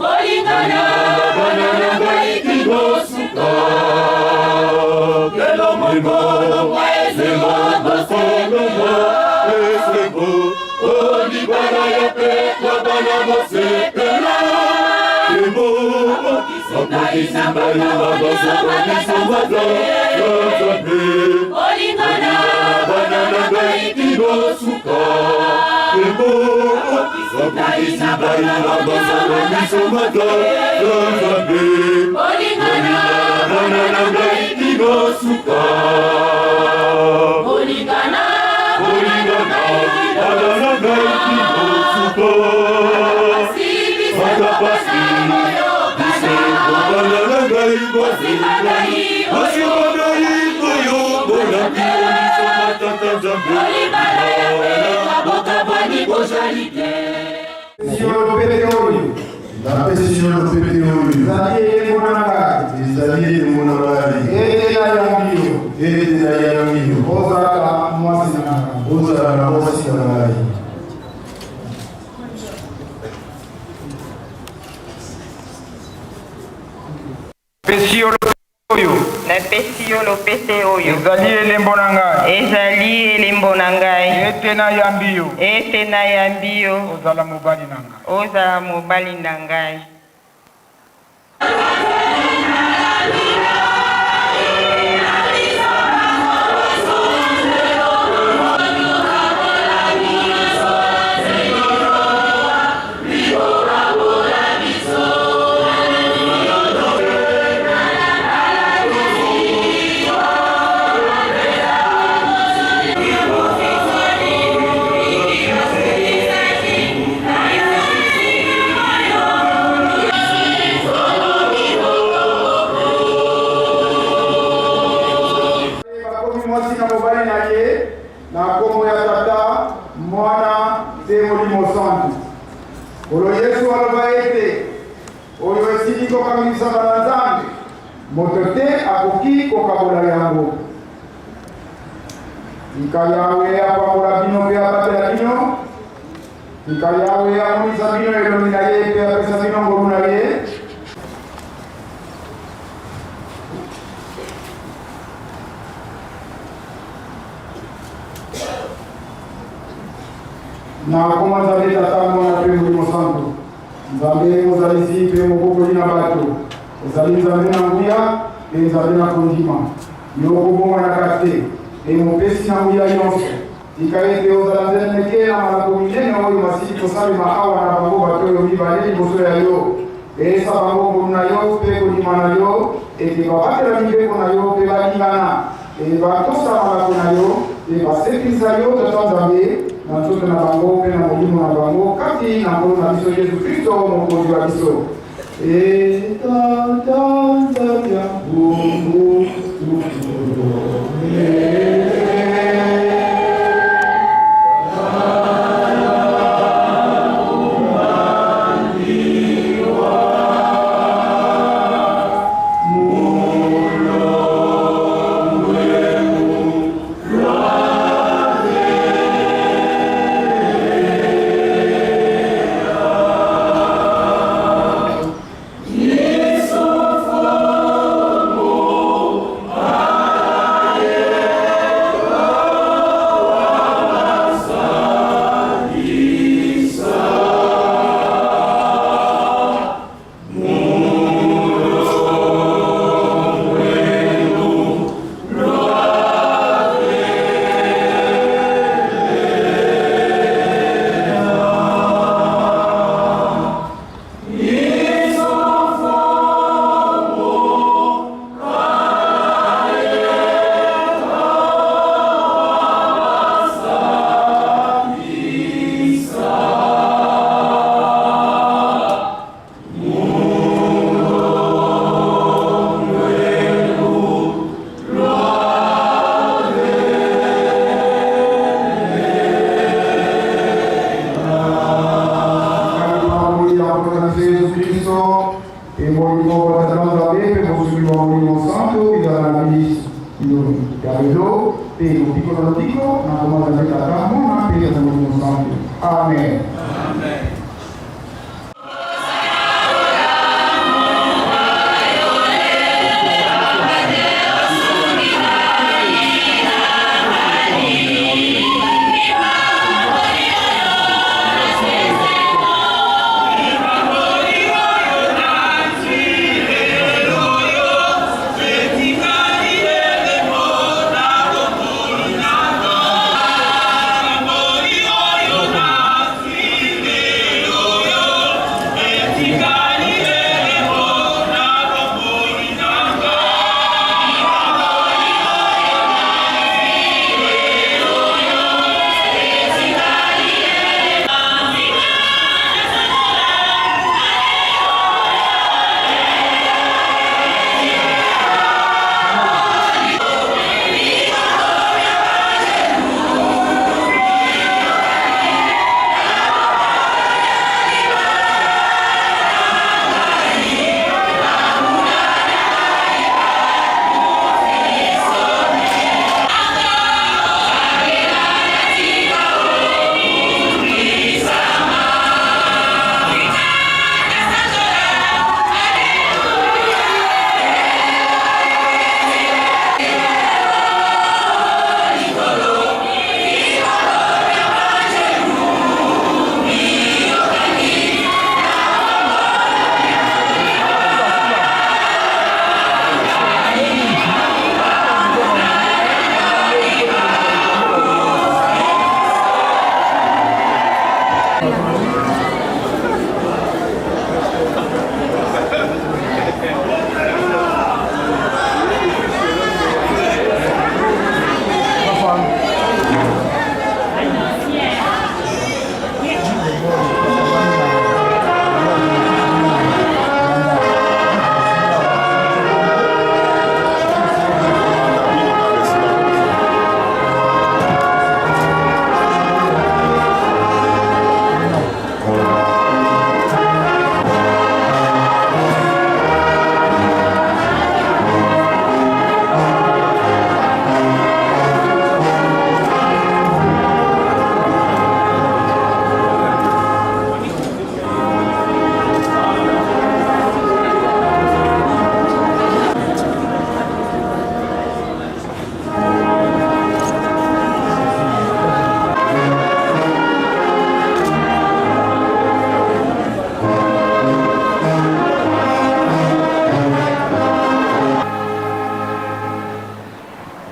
Kolingana bana na ngai kino suka. Esengo olibala ya petwa bana bosepela emo akokisi ngai na basokomiso mata ya Nzambe olingana bana na ngai kino suka emo akokisi ngai na basokomiso mata ya Nzambe olingana bana na ngai kino suka Bolingana bana na ngai kino suka ata pasi bisengo bana na ngai bosimba ngai koyo bolaki omiso matata Nzambe bokabwani bozali te. Yo lopete oyo. Napesi yo lopete oyo. Ezali elembo na ngai. Ezali elembo na ngai. Ete nayambi yo. Ete nayambi yo. Ozala mwasi na ngai. Ozala mwasi na ngai. Pesi yo oyo. Napesi yo lopete oyo. Ezali elembo na ngai. Ezali elembo na ngai. Ete nayambi yo. Ete nayambi yo. Ozala mobali na ngai. Ozala mobali na ngai. Bakomi mwasi na mobali na ye na nkombo ya Tata, Mwana mpe Molimo Santu. Nkolo Yesu aloba ete oyo esili kokangisama na Nzambe, moto te akoki kokabola yango. Tika Yawe apambola bino mpe abatela bino. Tika Yawe amonisa bino elongi na ye mpe apesa bino ngolu na ye. Na koma Nzambe Tata, Mwana mpe Molimo Santu, Nzambe mozalisi mpe mobokoli na bato, ozali Nzambe na nguya mpe Nzambe na kondima. Yo okobongwanaka te mpe mopesi na nguya nyonso. Tika ete ozala nzeneneke na malako minene oyo masili kosalema awa na bango bato oyo mibale liboso ya yo. Pesa bango ngolu na yo mpe kondima na yo, ete babatela mibeko na yo mpe balingana, mpe batosa malako na yo, mpe basepelisa yo, Tata Nzambe, na nzoto na bango mpe na molimo na bango, kati na Nkolo na biso Yesu Kristo, Mokonzi wa biso. E Tata Nzambe ya ngungu, Lelo mpe lobiko na lobiko na koma Nzambe Tata, Mwana mpe Tata Molimo Santu. Amen.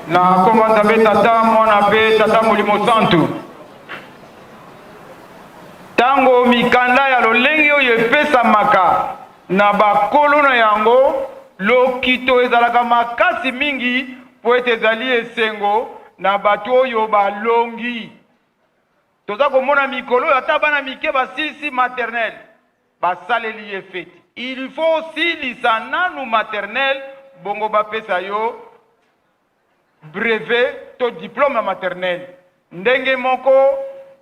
Na nkombo Nzambe Tata, Mwana mpe Tata Molimo Santu. Ntango mikanda ya lolenge oyo epesamaka na bakolo na yango, lokito ezalaka makasi mingi mpo ete ezali esengo na bato oyo balongi. Toza komona mikolo oyo ata bana mike basilisi maternelle basaleli ye feti. Il faut osilisa nanu maternelle bongo bapesa yo brevet to diplome ya maternelle. Ndenge moko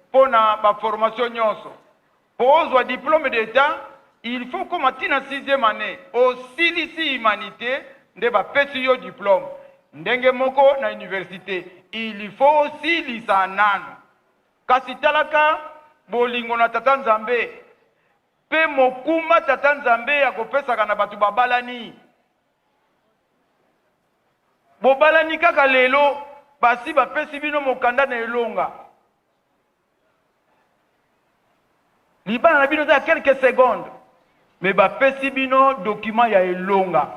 mpo na ba formation nyonso. Mpo ozwa diplome d'etat, il faut okoma ti na sixième annee, osilisi humanite nde bapesi yo diplome. Ndenge moko na universite, il faut osilisa nanu. Kasi talaka bolingo na Tata Nzambe mpe mokumba Tata Nzambe akopesaka na bato babalani. Bobalani kaka lelo, basi bapesi bino mokanda na elonga. Libala na bino eza ya quelques secondes, mais bapesi bino document ya elonga.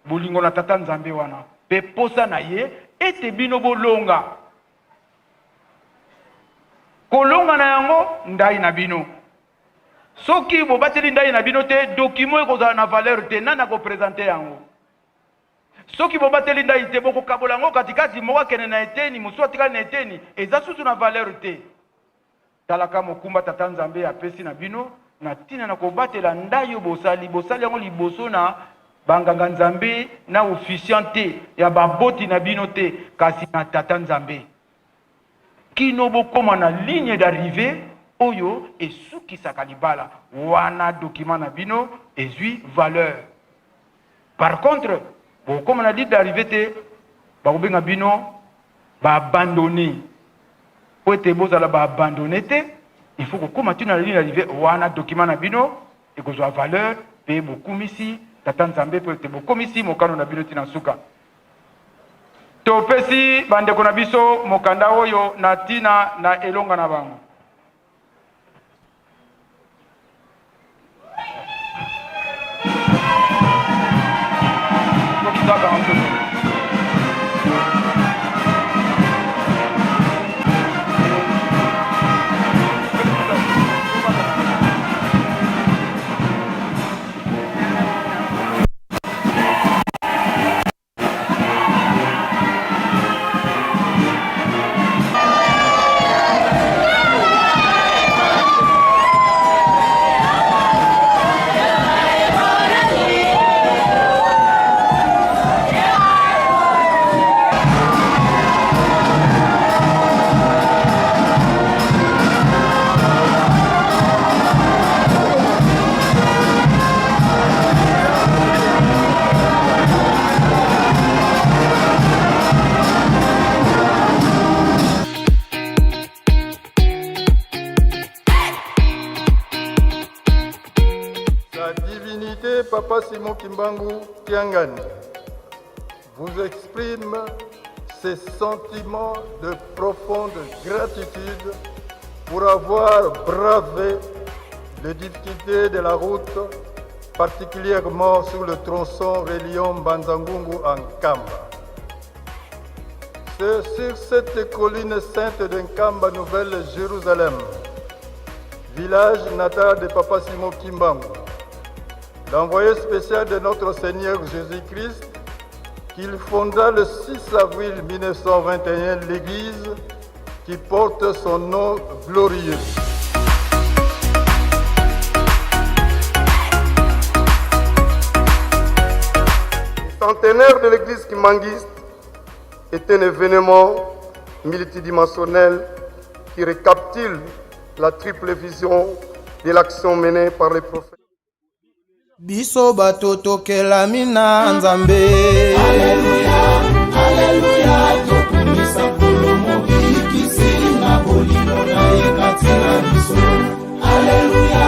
Bolingo na Tata Nzambe wana mpe posa na ye ete bino bolonga. Kolonga na yango ndai na bino. Soki bobateli ndai na bino te, document ekozala na valeur te. Nani ako presenter yango? Soki bobateli ndai te, bokokabola yango katikati, moko akende na eteni, mosusu atikali na eteni, eza susu na valeur te. Talaka mokumba Tata Nzambe apesi na bino na ntina na kobatela ndai oyo bosali. Bosali yango liboso na banganga-nzambe na officiant te, ya baboti na bino te, kasi na Tata Nzambe, kino bokoma na ligne d'arrivee oyo esukisaka libala. Wana document na bino ezwi valeur. Par contre, bokoma na ligne d'arrivee te, bakobenga bino ba abandonne. Mpo ete bozala ba abandonne te, Il faut kokóma ntina na ligne d'arrivée wana, document na bino ekozwa valeur mpe bokumisi Tata Nzambe mpo ete bokomisi mokano na bino ntina nsuka. Topesi bandeko na biso mokanda oyo na ntina na elonga na bango. Sa divinité Papa Simon Kimbangu Kiangani vous exprime ses sentiments de profonde gratitude pour avoir bravé les difficultés de la route, particulièrement sur le tronçon reliant Banzangungu à Nkamba. C'est sur cette colline sainte de Nkamba, Nouvelle-Jérusalem, village natal de Papa Simon Kimbangu, l'envoyé spécial de notre Seigneur Jésus-Christ, qu'il fonda le 6 avril 1921 l'église qui porte son nom glorieux. Le centenaire de l'église kimbanguiste est un événement multidimensionnel qui récapitule la triple vision de l'action menée par les prophètes. Biso bato tokelami na Nzambe. Aleluya, aleluya, tokumisa Nkolo Mobikisi na bolingo na ye kati na biso. Aleluya,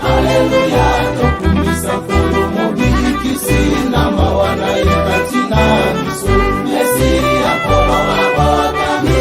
aleluya, tokumisa Nkolo Mobikisi na mawa na ye kati na biso. Mesiya Nkolo abotami.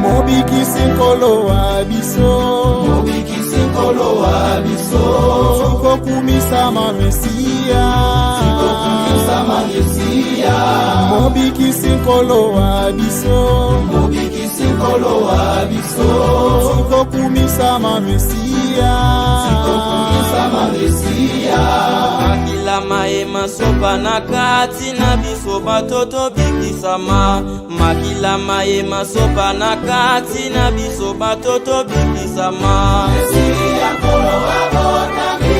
Mobikisi Nkolo wa biso, Mobikisi Nkolo wa biso, Tokokumisama Mesiya, Tokokumisama Mesiya, Mobikisi Nkolo wa biso, Mobikisi Nkolo wa biso, Tokokumisama Mesiya, Tokokumisama Mesiya. Makila maye masopa na kati na biso bato tobikisama. Makila maye masopa na kati na biso bato tobikisama. Mesiya Nkolo abotami.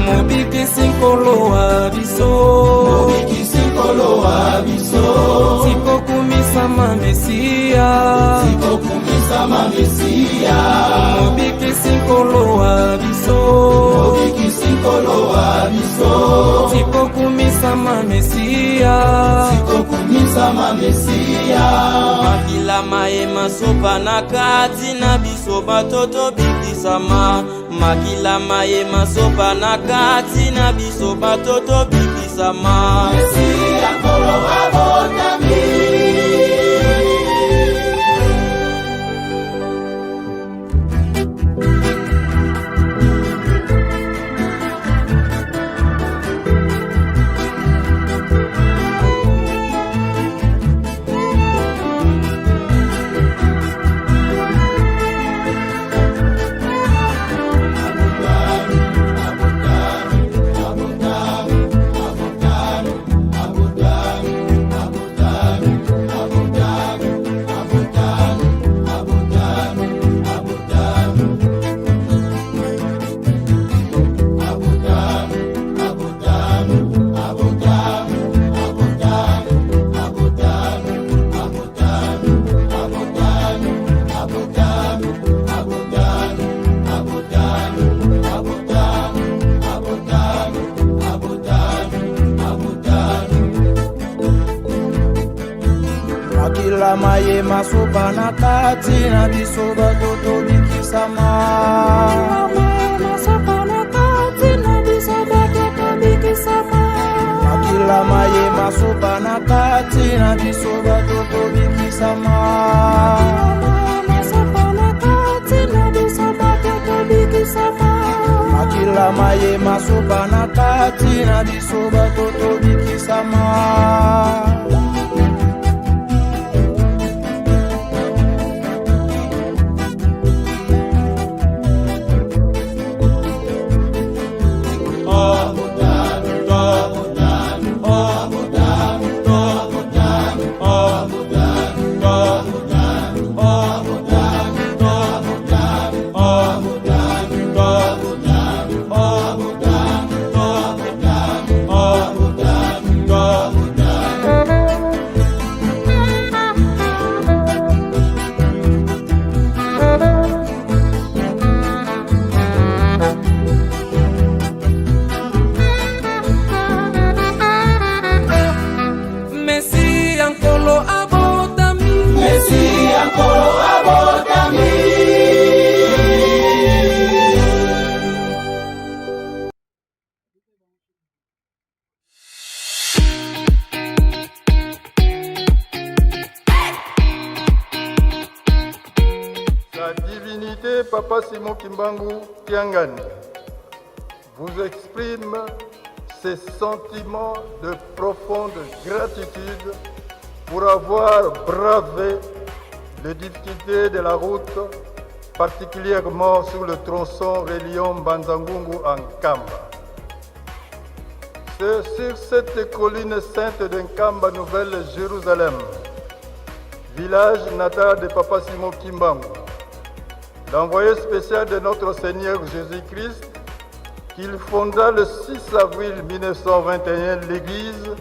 Mobikisi Nkolo wa biso, Mobikisi Nkolo wa biso, Tikokumisama Mesiya, Tikokumisama Mesiya, Mobikisi Nkolo wa biso, Mobikisi Nkolo wa biso, Tikokumisama Mesiya, Tikokumisama Mesiya. Makila maye masopa na kati na biso bato tobikisama. Makila maye masopa na kati na biso bato tobikisama. Mesiya Nkolo abotami. masopa na kati na biso bato tobikisama. Makila maye masopa na kati na biso bato tobikisama. Makila maye masopa na kati na biso bato tobikisama. Mesia Nkolo abotami. Mesia Nkolo abotami. Sa divinité Papa Simon Kimbangu Kiangani vous exprime ses sentiments de profonde gratitude pour avoir bravé les difficultés de la route, particulièrement sur le tronçon reliant Mbanza-Ngungu à Nkamba. C'est sur cette colline sainte de Nkamba, Nouvelle-Jérusalem, village natal de Papa Simon Kimbangu, l'envoyé spécial de notre Seigneur Jésus-Christ, qu'il fonda le 6 avril 1921 l'église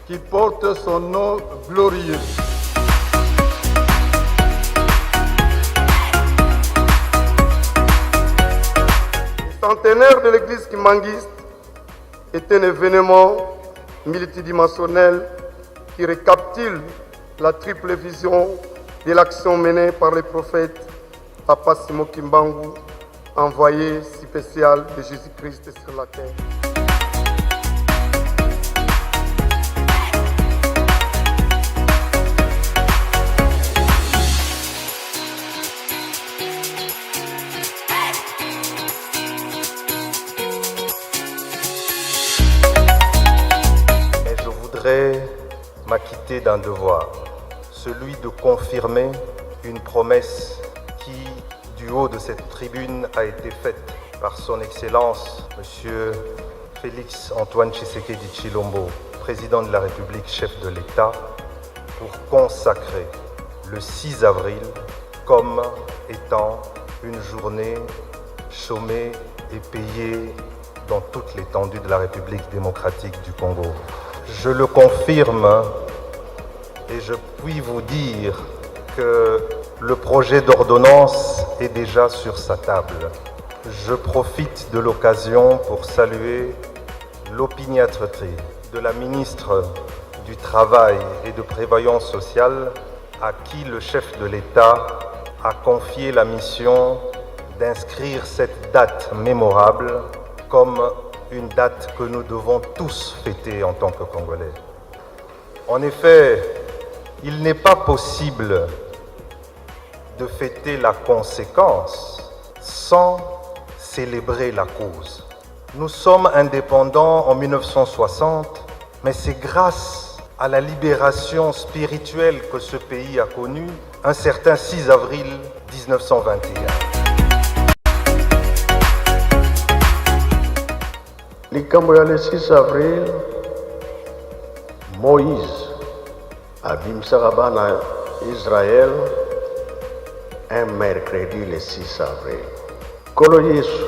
qui porte son nom glorieux. Le centenaire de l'église kimbanguiste est un événement multidimensionnel qui récapitule la triple vision de l'action menée par le prophète Papa Simon Kimbangu, envoyé spécial de Jésus-Christ sur la terre. Mais je voudrais m'acquitter d'un devoir, celui de confirmer une promesse qui, du haut de cette tribune, a été faite par son Excellence, Monsieur Félix Antoine Tshisekedi Tshilombo, président de la République, chef de l'État, pour consacrer le 6 avril comme étant une journée chômée et payée dans toute l'étendue de la République démocratique du Congo. Je le confirme et je puis vous dire que le projet d'ordonnance est déjà sur sa table. Je profite de l'occasion pour saluer l'opiniâtreté de la ministre du Travail et de Prévoyance sociale à qui le chef de l'État a confié la mission d'inscrire cette date mémorable comme une date que nous devons tous fêter en tant que Congolais. En effet, il n'est pas possible de fêter la conséquence sans célébrer la cause. Nous sommes indépendants en 1960, mais c'est grâce à la libération spirituelle que ce pays a connue un certain 6 avril 1921. Likambo ya le 6 avril, Moïse abimisaka bana Israël un mercredi le 6 avril. Nkolo Yesu.